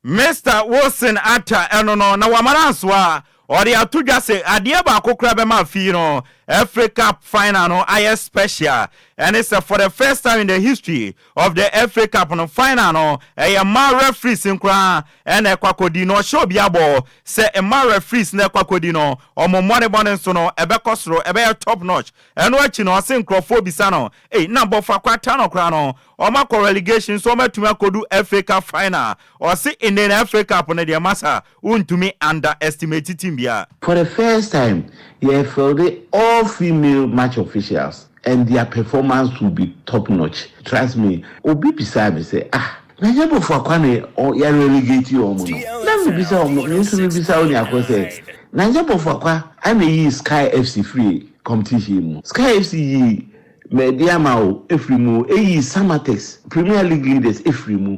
Mr Wilson Atta ɛno no. Na wamara nso a ɔde ato dwa sɛ adeɛ baako kora bɛma afii no FA Cup final no ayɛ special ɛne sɛ for the first time in the history of the FA Cup no, final no ɛyɛ mmaa referees nkoraa ɛna ɛkɔ akɔdi. Na ɔhyɛ obi abɔ sɛ mmaa referees na ɛkɔ akɔdi no, ɔmo mmɔdebɔne nso no ɛbɛkɔ soro, ɛbɛyɛ top notch. Ɛno akyi no, ɔse nkurɔfoɔ bisa no, ei, na Bofoakwa Tano koraa no, ɔmo akɔ relegation so ɔmo atumi akɔdu FA Cup final? Ɔse ene na FA Cup no deɛ, masa, wontumi underestimate team bia. For the first time, yɛ field all female match officials and their performance will be top notch. Trust me. Obi bisa me sɛ, ah, na nyɛ Bofoakwa na yɛ relegate wɔn no? Na mi bisa wɔn, mi nso mi bisa wɔn akɔ sɛ, na nyɛ Bofoakwa ana yi Sky FC firi competition mu? Sky FC yi Medeama o efiri mu, eyi Samartex, Premier League leaders, efiri mu.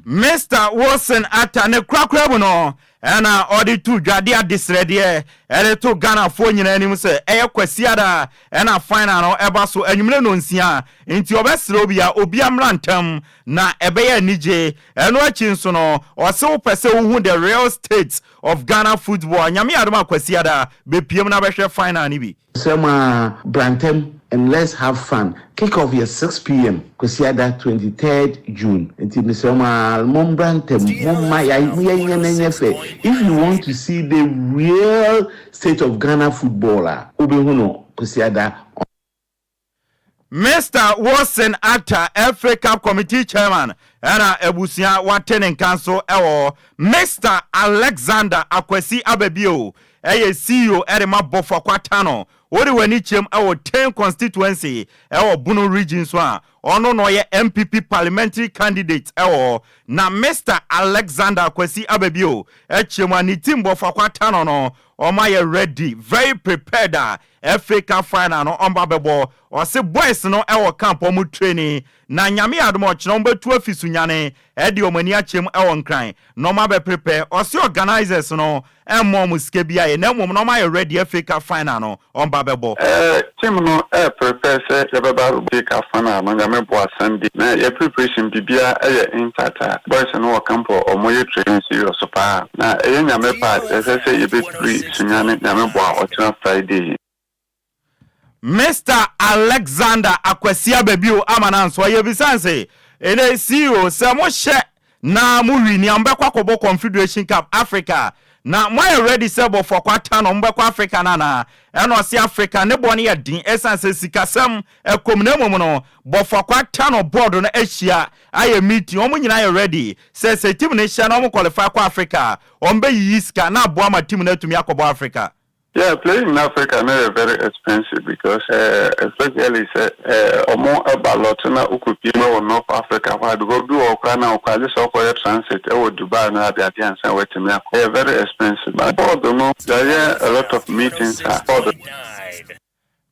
Mr Wilson Atta ne korakora mu no ɛna ɔde to dwade adesrɛdeɛ ɛde to Ghanafoɔ nyinaa anim sɛ ɛyɛ Kwasiada ɛna final no ɛba so anwummerɛ no 6, nti ɔbɛsrɛ obi a obi mmra ntam na ɛbɛyɛ anigye. Ɛno akyi nso no, ɔse wopɛ sɛ wohu the real state of Ghana football, Nyame adom a, Kwasiada bɛpiem na bɛhwɛ final no bi. Sɛm a brantem and let's have fun. Kick off yɛ 6 p.m. Kwasiada 23rd June. Nti mesrɛ mo a, mombra ntɛm, momma yɛnyɛ no nyɛ fɛ. If you want to see the real state of Ghana football a, wobɛhu no Kwasiada. Mr Wilson Atta, FA Cup committee chairman, ɛna abusua wate ne nka nso ɛwɔ. Mr Alexander Akwasi Ababio ɛyɛ CEO ɛde ma Bofoakwa Tano. Wode w'ani kyerɛm ɛwɔ Tain constituency ɛwɔ Bono Region so a, ɔno na ɔyɛ NPP parliamentary candidate ɛwɔ. Na Mr Alexander Akwasi Ababio ɛkyerɛ mu a, ne team Bofoakwa Tano no, ɔmo ayɛ ready, very prepared a FA Cup final no ɔmo abɛbɔ. Ɔse boys no ɛwɔ camp, ɔmo training, na Nyame adom ɔkyerɛ ɔmo bɛtu afi Sunyane ɛde ɔmo ani akyerɛ ɛwɔ Nkran na ɔmo abɛ prepare. Ɔse organisers no ɛmmɔ ɔmo sika bi ayɛ, na mmom na ɔmo ayɛ ready, FA Cup final no ɔmo ba bɛbɔ. Team no prepare sɛ yɛbɛba abɛbɔ FA Cup final no, Nyame boa, Sunday. Na yɛ preparation biribiara ɛyɛ intact a boys no wɔ camp a ɔmo yɛ training serious paa. Na ɛyɛ Nyame pa a, ɛsɛ sɛ yɛbɛfiri Sunyane, Nyame boa, ɔkyena Friday. Mr Alexander Akwasi Ababio ama na nso ɔyɛ bisan sɛ ɛnɛ CEO sɛ mohyɛ na mo win a, mobɛkɔ akɔbɔ Confederation Cup Africa, na moayɛ ready sɛ Bofoakwa Tano mobɛkɔ Africa no anaa? Ɛna ɔse Africa ne bɔ no yɛ den ɛsiane sɛ sikasɛm ɛkɔm, na mmom no Bofoakwa Tano board no ahyia ayɛ meeting, wɔn nyinaa yɛ ready sɛ team no hyɛ na wɔn qualify kɔ Africa, wɔn bɛyiyi sika na aboa ma team no atumi akɔbɔ Africa. Yeah, playing in Africa no yɛ very expensive because eh, especially sɛ eh, ɔmo ɛba lot na wokɔpie mu wɔ North Africa hɔ a, because bi wɔ hɔ koraa na wokɔ agye sɛ wokɔyɛ transit ɛwɔ Dubai no ade ade ansa woatumi akɔ. Ɛyɛ very expensive. But board no yɛayɛ a lot of meetings a board.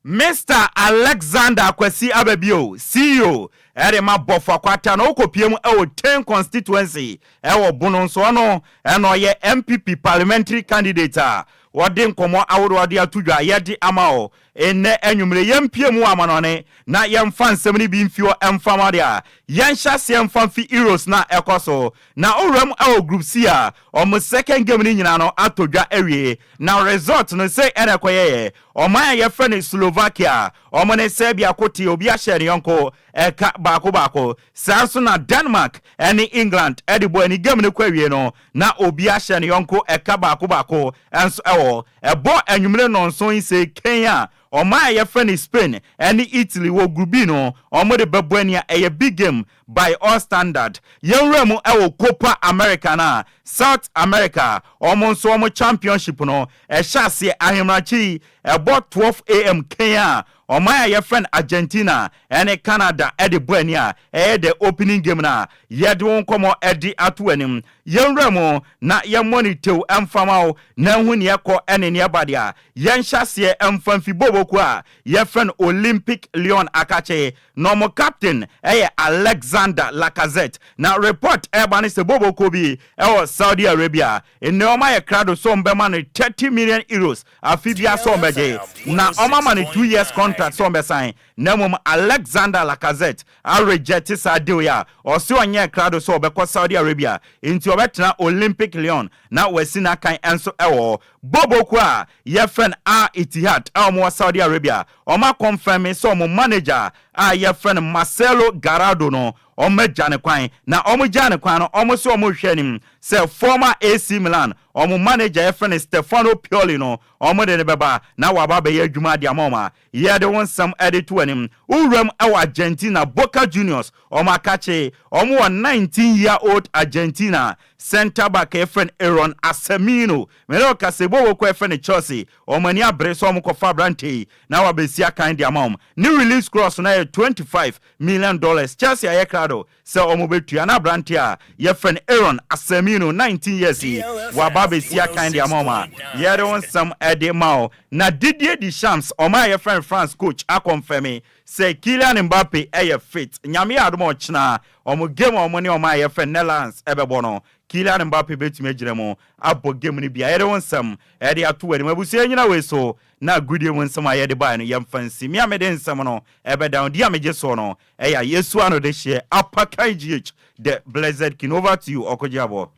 Mister Alexander Akwasi Ababio, CEO de ma Bɔfo Akwata na ɔkɔpue mu wɔ Tain Constituency wɔ Bono nso. Ɔno na ɔyɛ NPP Parliamentary Candidate a wɔde nkɔmmɔ ahodoɔ de ato dwa yɛde ama wo nnɛ anwummere. Yɛmpue mu wɔ amanɔne na yɛmfa nsɛm no bi mfi hɔ mfa ma deɛ a yɛnhyɛ aseɛ mfa mfi Euros no a ɛkɔ so na owura mu wɔ Group C a wɔn second game no nyinaa no atɔ dwa awie na result no sei na ɛkɔyɛeɛ. Ɔman a yɛfrɛ no Slovakia, wɔn ne Serbia ko tee obi ahyɛ ne yɔnko ɛka baako baako. Saa nso na Denmark ne England de bɔ ani game no kɔ awie no, na obi ahyɛ ne yɔnko ɛka baako baako nso wɔ hɔ. Ɛbɔ anwummere nnɔnson yi sei kɛn a, ɔman a yɛfrɛ no Spain ne Italy wɔ Group B no, wɔde bɛbɔ ani a ɛyɛ big game by all standard. Yɛn wura mu wɔ Copa America no a, South America wɔn nso wɔn championship no ɛhyɛ aseɛ ahemrakye yi ɛbɔ 12 am kɛn a ɔman a yɛfrɛ no Argentina ɛne Canada ɛde bɔ ani a ɛyɛ the opening game no a yɛde wo nkɔmmɔ ɛde ato anim. Yɛn wura mu na yɛmmɔ no tew ɛmfa ma wo na ɛhu neɛ ɛkɔ ɛne neɛ ɛba deɛ a yɛnhyɛ aseɛ ɛmfa mfi bobokuo a yɛfrɛ no Olympic Lyon akakye Na wɔn captain yɛ Alexander Lacazette. Na report ɛreba ne sɛ boboko bi wɔ Saudi Arabia nnɛ wɔn ayɛ krado sɛ wɔn bɛma no 30 million euros afe biara sɛ wɔn bɛgye. Na wɔn ama no 2 years contract sɛ wɔn bɛsan. Na mmom Alexander Lacazette a reject saa deal yi a ɔse ɔnyɛɛ krado sɛ ɔbɛkɔ Saudi Arabia nti ɔbɛtena Olympic Lyon na wasi n'akan nso wɔ hɔ. Boboko a yɛfrɛ no Al Ittihad a wɔwɔ Saudi Arabia Wɔn akɔnfɛme sɛ wɔn manager a yɛfrɛ no Marcelo Gallardo no, wɔn agya no kwan. Na wɔn gyaa no kwan no, wɔn se wɔn rehwɛ anim sɛ former AC Milan wɔn manager a yɛfrɛ no Stefano Pioli no, wɔn de no bɛba na waba abɛyɛ adwuma de ama wɔn a yɛde wo nsɛm de to anim. Wo wuram wɔ Argentina, Boca Juniors, wɔn akakye, wɔn wɔ 19 year old Argentina centre back a yɛfrɛ no Aaron Assemino. Me ne wo kasa yi, bɔ wɔ kuo a yɛfrɛ no Chelsea, Wɔn ani abere sɛ wɔkɔfa aberante yi na wabɛsi akan de ama wɔn. Ne release clause no yɛ $25 million. Chelsea ayɛ krado sɛ wɔbɛtua na aberante a yɛfrɛ no Aaron Assemino, 19 years yi, waba abɛsi akan de ama wɔn a yɛde wo nsɛm de ma wo. Na Didier Deschamps, wɔn a yɛfrɛ no France coach akɔnfɛme sɛ Kylian Mbappe yɛ fit. Nyame yɛ adom a ɔkyena wɔn game a wɔn ne wɔn a yɛfrɛ Netherlands bɛbɔ no, Kylian Mbappe bɛtumi agyina mu abɔ game no bi a yɛde wo nsɛm de ato w'anim. Abusua nnyina wei so na agodie mu nsɛm a yɛde baeɛ no yɛmfa nsi. Me a mede nsɛm no ɛbɛda wo, deɛ a megye soɔ no ɛyɛ a Yesu ano de hyeɛ Apakan GH the blessed king. Over to you Ɔkogyeaboɔ.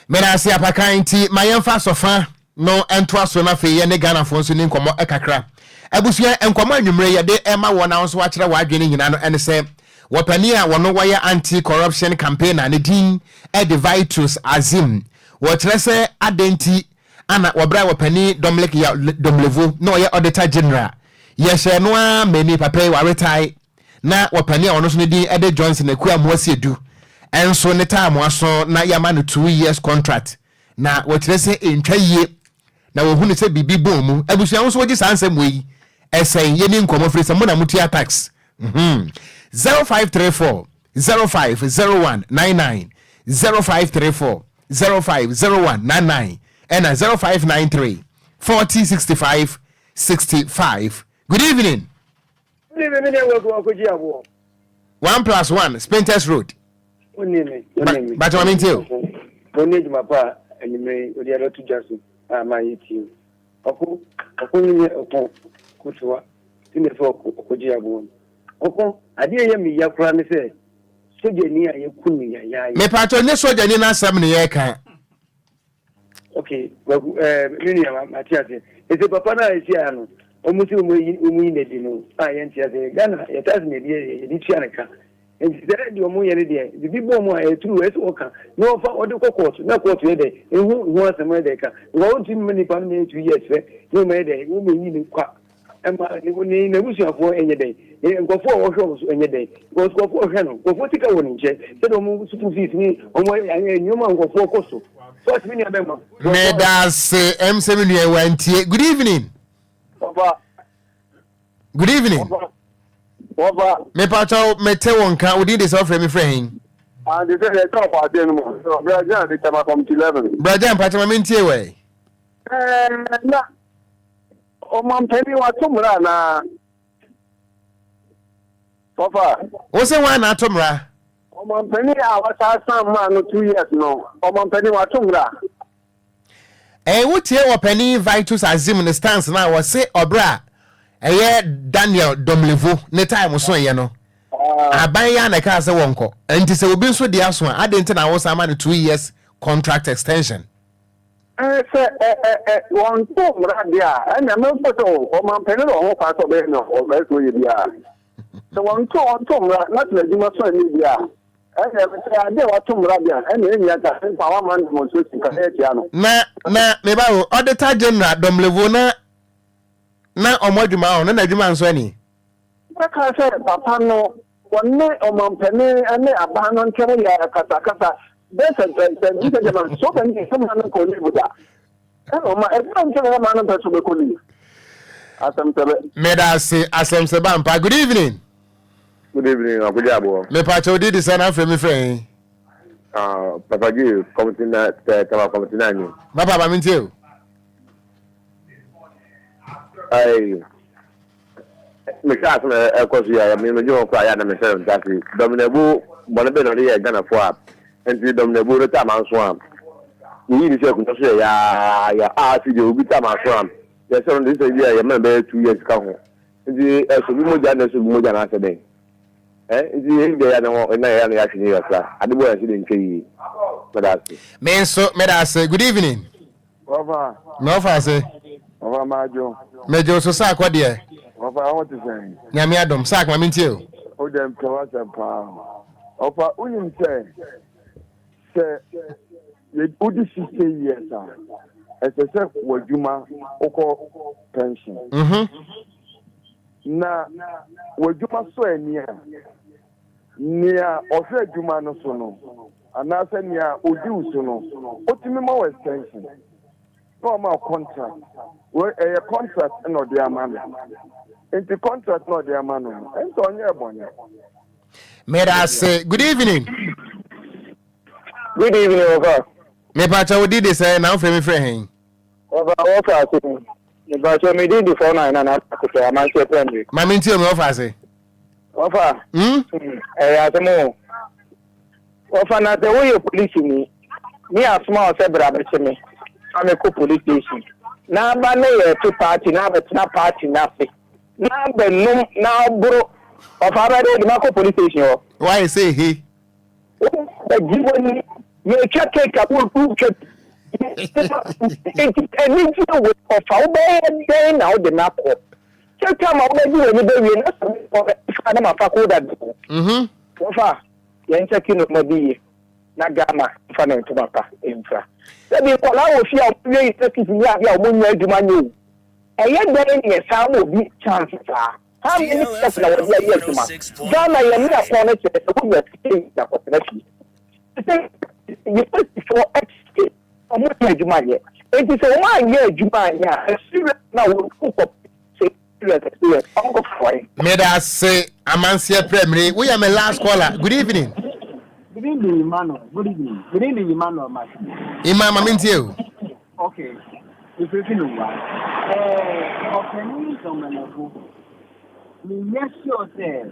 Meda ase Apakan, nti ma yɛmfa asɔfa no ntoa so na afei yɛne Ghanafoɔ nso ni nkɔmmɔ kakra. Abusua, nkɔmmɔ anwummere yɛde rema woɔ na wo nso woakyerɛ w'adwene nyinaa no ɛne sɛ wɔpanin a wɔno wɔyɛ anti-corruption campaigner ne din de Vitus Azim. Wɔkyerɛ sɛ adɛn nti ana wɔ berɛ a wɔpanin Dominic Yaw Domelevo na ɔyɛ Auditor General yɛhyɛɛ no ara mani papa yi waretae na wɔpanin a ɔno nso ne din de Johnson Akua Amoah-Siedu nso ne time aso na yɛama no 2 years contract na wɔkyerɛ sɛ ɛntwa yie na wɔhunu sɛ biribi bɔn mu. Abusua wo nso wogye saa nsɛm wei ɛsɛn yɛni nkɔmmɔ firi sɛ mo na motua tax. 0534 050199, 0534 050199 ɛna 0593 40 65 65. Good evening. Good evening, me ne wakɔgye aboɔ. One plus one, Spintex Road. Wonni me, wonni me. Bàtɛ maame nti o. Wɔn adwuma pa a anwummerɛ yi wɔde abɛto dwa so a ma yɛ tie. Ɔko, ɔko no nyɛ ɔko kotoa ti na ɛfɛ ɔko ɔkɔgye aboɔ no. Ɔko, adeɛ ɛyɛ me ya koraa ne sɛ sogyani a yɛku no yayaaya. Mepatɔ nye sogyani n'asɛm ne yɛka. Okay, wagu ɛɛ eh, me nua mate aseɛ. Ɛsɛ papa no a ɛsi aya no, wɔn si wɔn yi wɔn yi n'adi no a yɛnte aseɛ. Ghana yɛ tax na yɛde yɛde tua ne ka. Nti sɛ deɛ wɔn yɛ no deɛ, bibi bɔ wɔn a ɛyɛ turu ɛsɛ wɔka na wɔfa wɔde kɔ kɔɔto na kɔɔto yɛ dɛ ehu ho asɛm yɛ dɛ ka. Because wɔn ti mu nipa no mɛ 2 years fɛ na wɔn yɛ dɛ wɔn yi ne kwa. Ɛma ne ne n'abusuafoɔ nyɛ dɛn? Ne nkurɔfoɔ a wɔhwɛ wɔn so nyɛ dɛn? Because nkurɔfoɔ hwɛ no, nkurɔfoɔ sika wɔ ne nkyɛn, sɛdeɛ wɔn school fees ne wɔn nneɛma a nkurɔfoɔ kɔ so. Sɔɔsi mi nua bɛ ma. Medase ɛm sɛ me nua wantie. Good evening. Papa. Good evening. Papa. Mepakyɛw mete wo nka wo din de sɛ ɔfrɛ me frɛ hen. Ante sɛ yɛtɔ ɔkɔ aseɛ no mu. Bragyan de tɛma kɔmti 11. Bragyan mpakyɛ ma mentie wɛ. Ɛɛ na ɔmampanin wato mmara anaa? Papa. Wo se hwan na ato mmara? Ɔmampanin a wasan san maa no 2 years no, ɔmampanin wato mmara. Ɛɛ wotie ɔpanin Vitus Azim ne stance na wɔse ɔbrɛ a ɛyɛ Daniel Domelevo ne time so yɛ no. Aban yi a na ɛkaa sɛ wɔnkɔ. Nti sɛ obi nso di aso a, ade nti na wosan ma no 2 years contract extension? Sɛ ɛ ɛ ɛ wɔnto mmara deɛ a, ɛnna mɛmfa sɛ ɔmampanin wɔ ho kwan sɛ ɔbɛyɛ no ɔbɛyɛ sɛ ɔyɛ biara. Sɛ wɔnto mmara na sɛ n'adwuma so ani deɛ a, ɛnna sɛ adeɛ a wato mmara deɛ a, ɛnna ɛnyia ka mfa wama no demonstration ka ɛyɛ tia no. Na meba o, Auditor General Domelevo na ɔmo adwuma hɔ no na adwuma nso ani. Bɛka sɛ papa no wɔne ɔmampanin ne aban no nkyɛn yɛ kasakasa bɛɛ sɛ sɛ gyama so bɛ ne sɛ ma no nkɔ leave da, ɛna ɔma ɛbɛn nkyɛn ma no mpɛ so bɛkɔ leave asɛm sɛ bɛ. Meda ase, asɛm sɛ ba mpa. Good evening. Good evening, Akugye Aboɔ. Mepakyɛ wo didi sɛ na afrɛ me frɛ yi. Ah, Papa G, committee na tama committee na ni. Papa ba mentie o. Ai. Mehwɛ asɛm a ɛkɔ so yi a, me megye ho koraa yɛ a na mehwɛ no ntaase. Domelevo bɔne bɛn na ɔde yɛɛ Ghanafoɔ a nti Domelevo no tam anso a yɛyii no sɛ akonnwa so yɛ yaaya a afei deɛ obi tam aso a yɛsɛ no de sɛ bi a yɛma no bɛyɛ 2 years ka ho, nti ɛsɔ bi mogya na ɛsɔ bi mogya na asɛ dɛn ɛ nti yɛn deɛ yɛ na hɔ na yɛ na yɛahwɛ ne yɛ kakra ade bɔ yɛn so de ntwa yie. Mɛda ase. Me nso meda ase. Good evening. Wɔfa. Na ɔfa ase. Wɔfa maadwo. Megye so saakɔ deɛ. Wɔfa ho te sɛn? Nyame adom saak ma mentie o. O dɛm pɛ w'asɛm paa. Ɔfa, wonim sɛ wodi 60 years a, ɛsɛ sɛ w'adwuma wokɔ pension. Na w'adwuma sɔ ani a, nea ɔhwɛ adwuma no so no anaasɛ nea odi wo so no, otumi ma wo extension na ɔma wo contract. Wɔ ɛyɛ contract na ɔde ama no, nti contract na ɔde ama no no, ɛnso ɔnyɛ bɔne. Meda ase. Good evening. Good evening, Ofa. Mepakyɛ wo didi sɛ na wofrɛ me frɛ hen? Ofa, wɔfa ase. Mepakyɛ me din di 49 na na akotɔ amanseɛ primary. Ma mentie o, me wɔfa ase. Wɔfa. Ɛyɛ asɛm o. Wɔfa, na sɛ woyɛ polisi ni, ne asoma wo sɛ bra bɛkye me, fa me kɔ police station. Na aba ne yɛto party na abɛtena party n'ase. Na abɛnom na aboro. Ɔfa, abɛde de makɔ police station hɔ. Wayɛ sɛ he. Bɛgye w'ani, yɛtwa cake a wotwa, nti anigye wei, ɔfa, wobɛyɛ dɛn na wode no akɔ sɛ time a wobɛgye w'ani bɛwie na sɛ mekɔ na mafa ko dada o? Wɔfa, yɛnkyɛke nnoɔma bi yie na Ghana mfa ne ntoma pa mfira. Sɛbi, nkɔlaa wɔ fie a wɔwie university ne adeɛ a wɔnyɛ adwuma nyɛ o. Ɛyɛ dɛn ne yɛsan ma obi chance saa? How many years na wɔde ayɛ adwuma? Ghana yɛ mmea kɔn no kyerɛ sɛ wonya sika yi na kɔtena fie sɛ universityfoɔ ɛte wɔn nyɛ adwuma nyɛ. Nti sɛ wɔn anyɛ adwuma anyɛ a, experience na wɔn kɔ sɛ experience experience wɔn kɔ fa wɔn. Meda ase, amanseɛ prɛmire. Woyɛ me last caller. Good evening. Good evening, Emmanuel. Good evening. Good evening, Emmanuel Matthew. Ima, ma mentie o. Okay. Ifefi no wa. Ɔpanin Domelevo. Menyɛ sure sɛ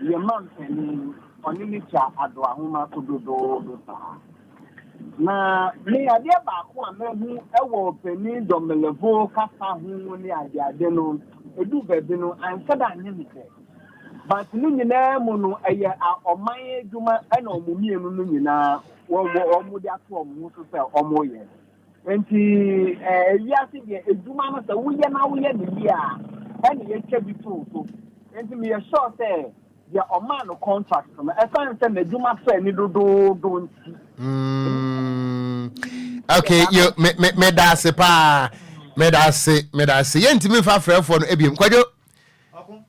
yɛ ma mpanin ɔne ne twa ado ahoma so dodoodo saa. Na me adeɛ baako a mehu ɛwɔ ɔpanin Domelevo kasa ho ne adeade no, edu baabi no ansa da anyɛ me dɛ. But ne nyinaa mu no, ɛyɛ ɔman adwuma ɛna ɔmo mmienu no nyinaa wɔ ɔmo de ato ɔmo ho so sɛ ɔmo yɛ. Nti ewiase deɛ, edwuma no sɛ woyɛ na woyɛ ne yie a, ɛna yɛtwa bi to so. Nti meyɛ sure sɛ deɛ ɔmaa no contract no, ɛsan sɛ n'adwuma sɛ ne dodoodo nti. Okay, yo, me me me da ase paa, me da ase, me da ase. Yɛntumi nfa frɛfoɔ no ebiem, Kwadwo.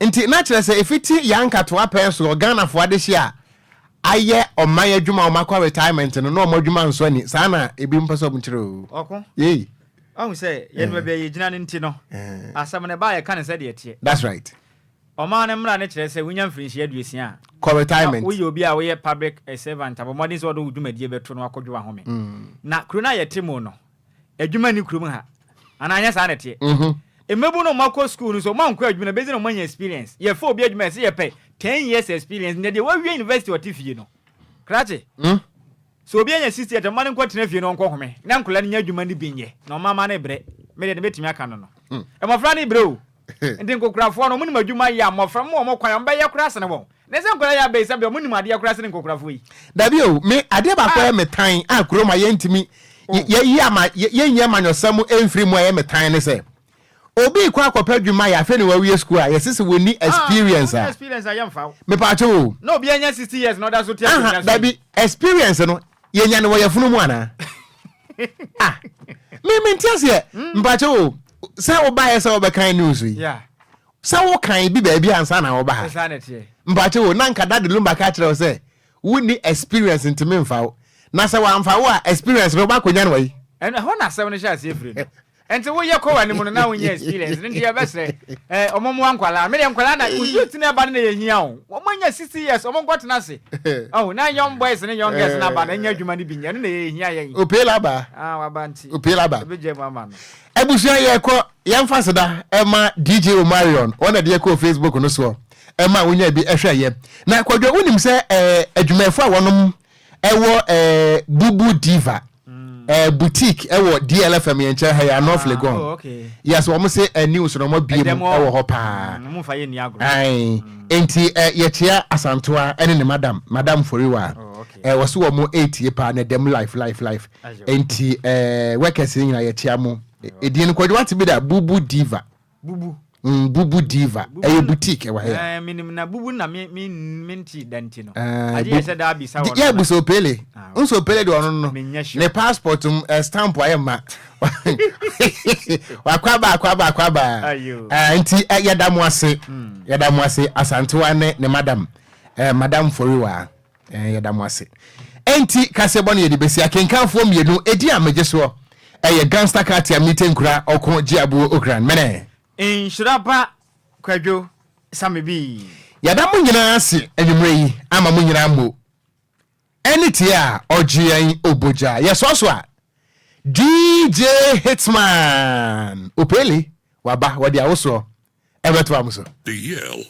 Nti na kyerɛ sɛ efiti yɛn ankatoa pɛn so Ghanafoɔ adehye a. ayɛ ɔman adwuma a wɔakɔ retirement no na wɔn adwuma nsɔ ani saa na ebi mpɛ sɛ wɔn kyerɛ o. Ɔko. Yei. Ɔhu sɛ yɛn baabi a yɛgyina no nti no, asɛm no ɛba a yɛka no sɛdeɛ ɛteɛ. That's right. Ɔman no mmara no kyerɛ sɛ wonya mfirinhyia 60 a, Kɔ retirement. na woyɛ obi a woyɛ public servant a, bɔ mmɔden sɛ wode wo dwumadie bɛto na woakɔdwo w'ahome. Na kuro no a yɛte mu no, adwuma nni kurom ha. Anaa ɛnyɛ saa na ɛteɛ? Mmabunu no a wɔakɔ sukuu no nso, wɔankɔ adwuma no, ɛbɛsi na wɔanya experience. Yɛfa obi adwuma a, ɛsɛ yɛpɛ 10 years experience. Na deɛ wawie university a ɔte fie no, krakye, sɛ obi anya 60 years a, mma no nkɔtena fie na ɔnkɔhome, na nkwadaa no nya adwuma no bi nyɛ, na ɔmamma no rebrɛ. Me deɛ, deɛ mɛtumi aka no no, mmɔfra no rebrɛ o. Nti nkokorafoɔ no, wɔnim adwuma yɛ a, mmɔfra, mma wɔn kwan a, wɔbɛyɛ koraa sene wɔn. Na sɛ nkwadaa yi aba yi, sɛdeɛ wɔnim adeɛ koraa sene nkokorafoɔ yi. Dabi o, me adeɛ baako a ɛyɛ me tan a kurom a yɛntumi yɛyi ama yɛnyi amanyɔsɛm mfiri mu a ɛyɛ me tan ne sɛ obi rekɔ akɔpɛ adwuma yɛ afei na wawie sukuu a yɛse sɛ wɔnni experience a Wonni experience a yɛmfa wo. mepaakyɛw o. Na obi anya 60 years na ɔda so te akonnwa Aha, so yi. dabi experience no yɛnya no wɔ yafunu mu anaa? Ah, me mente aseɛ mpaakyɛw o sɛ wobaeɛ sɛ wobɛkan news yi. Yeah. Sɛ wokan bi baabi ansa na woba ha. Saa na ɛteɛ. Mpaakyɛw o, na nka Daddy Lumba ka kyerɛ wo sɛ wonni experience nti memfa wo. Na sɛ wamfa wo a, experience no wobɛakɔnya no wɔ he? Ɛno, ɛhɔ na asɛm no hyɛ aseɛ firi no. Nti woyɛ kɔ w'anim no na wonnya experience no nti yɛbɛsrɛ eh, ɔmo mmoa nkwadaa. Me deɛ nkwadaa na youth no ɛba no na yɛhia o. Wɔn anya 60 years, ɔmo nkɔtena ase. Oh, na young boys ne young girls no aba no ɛnyɛ adwuma no bi nyɛ, ɛno na yɛhia yɛn. Opee laba. Ah, waba nti. Opee laba. Ɛbɛgya mu ama no. Abusua yɛkɔ yɛmfa aseda ɛma DJ Omarion wɔn na ɛde yɛkɔɔ Facebook no soɔ ɛma wonya bi ɛhwɛ yɛ na kwadwo wonim sɛ ɛɛ adwumayɛfo a wɔnom ɛwɔ ɛɛ Bubu Diva ɛɛ boutique ɛwɔ DLFM yɛn nkyɛn ha yɛ North Legon oh, okay. yes wɔn se ɛ news no wɔn abie mu ɛwɔ hɔ paa mm, ɛn nti ɛ yɛkyea Asantewa ɛne ne madam madam Foriwa oh, okay. ɛ wɔso wɔn ɛretie paa na ɛdɛm life life life Enti eh, workers no nyinaa yɛkyea mo. Edin no kwadwo wate bi da Bubu Diva. Bubu. Bubu Diva. Ɛyɛ boutique ɛwɔ ha ya. Eh, menim na bubu na me me me nti da nti no. Eh, Agye yɛ sɛ daa bisa wɔn. Yɛ busa opele. Ah, Nso opele de ɔno no. Menyɛ sure. Ne passport mu eh, stamp ayɛ ma. Wakɔ aba akɔ aba akɔ aba. Ayo. Eh, nti eh, yɛda mo ase. Yɛda mo ase Asantewa ne ne madam. Eh, madam Foriwa. Eh, yɛda mo ase. Enti, kaseɛbɔ no yɛde bɛsi akenkanfoɔ mmienu edin a megye soɔ ɛyɛ Gangster Katia Mite Nkura Ɔko Gyeabuo Okran Mene. Nhyira ba Kwadwo Samebii. Yɛda mo nyinaa ase anwummerɛ yi ama mo nyinaa mo ɛne tie a ɔgye yɛn obogya. Yɛsoa so a DJ Hitman Opele waba wɔde awosoɔ ɛbɛtoa mo so. The Yale.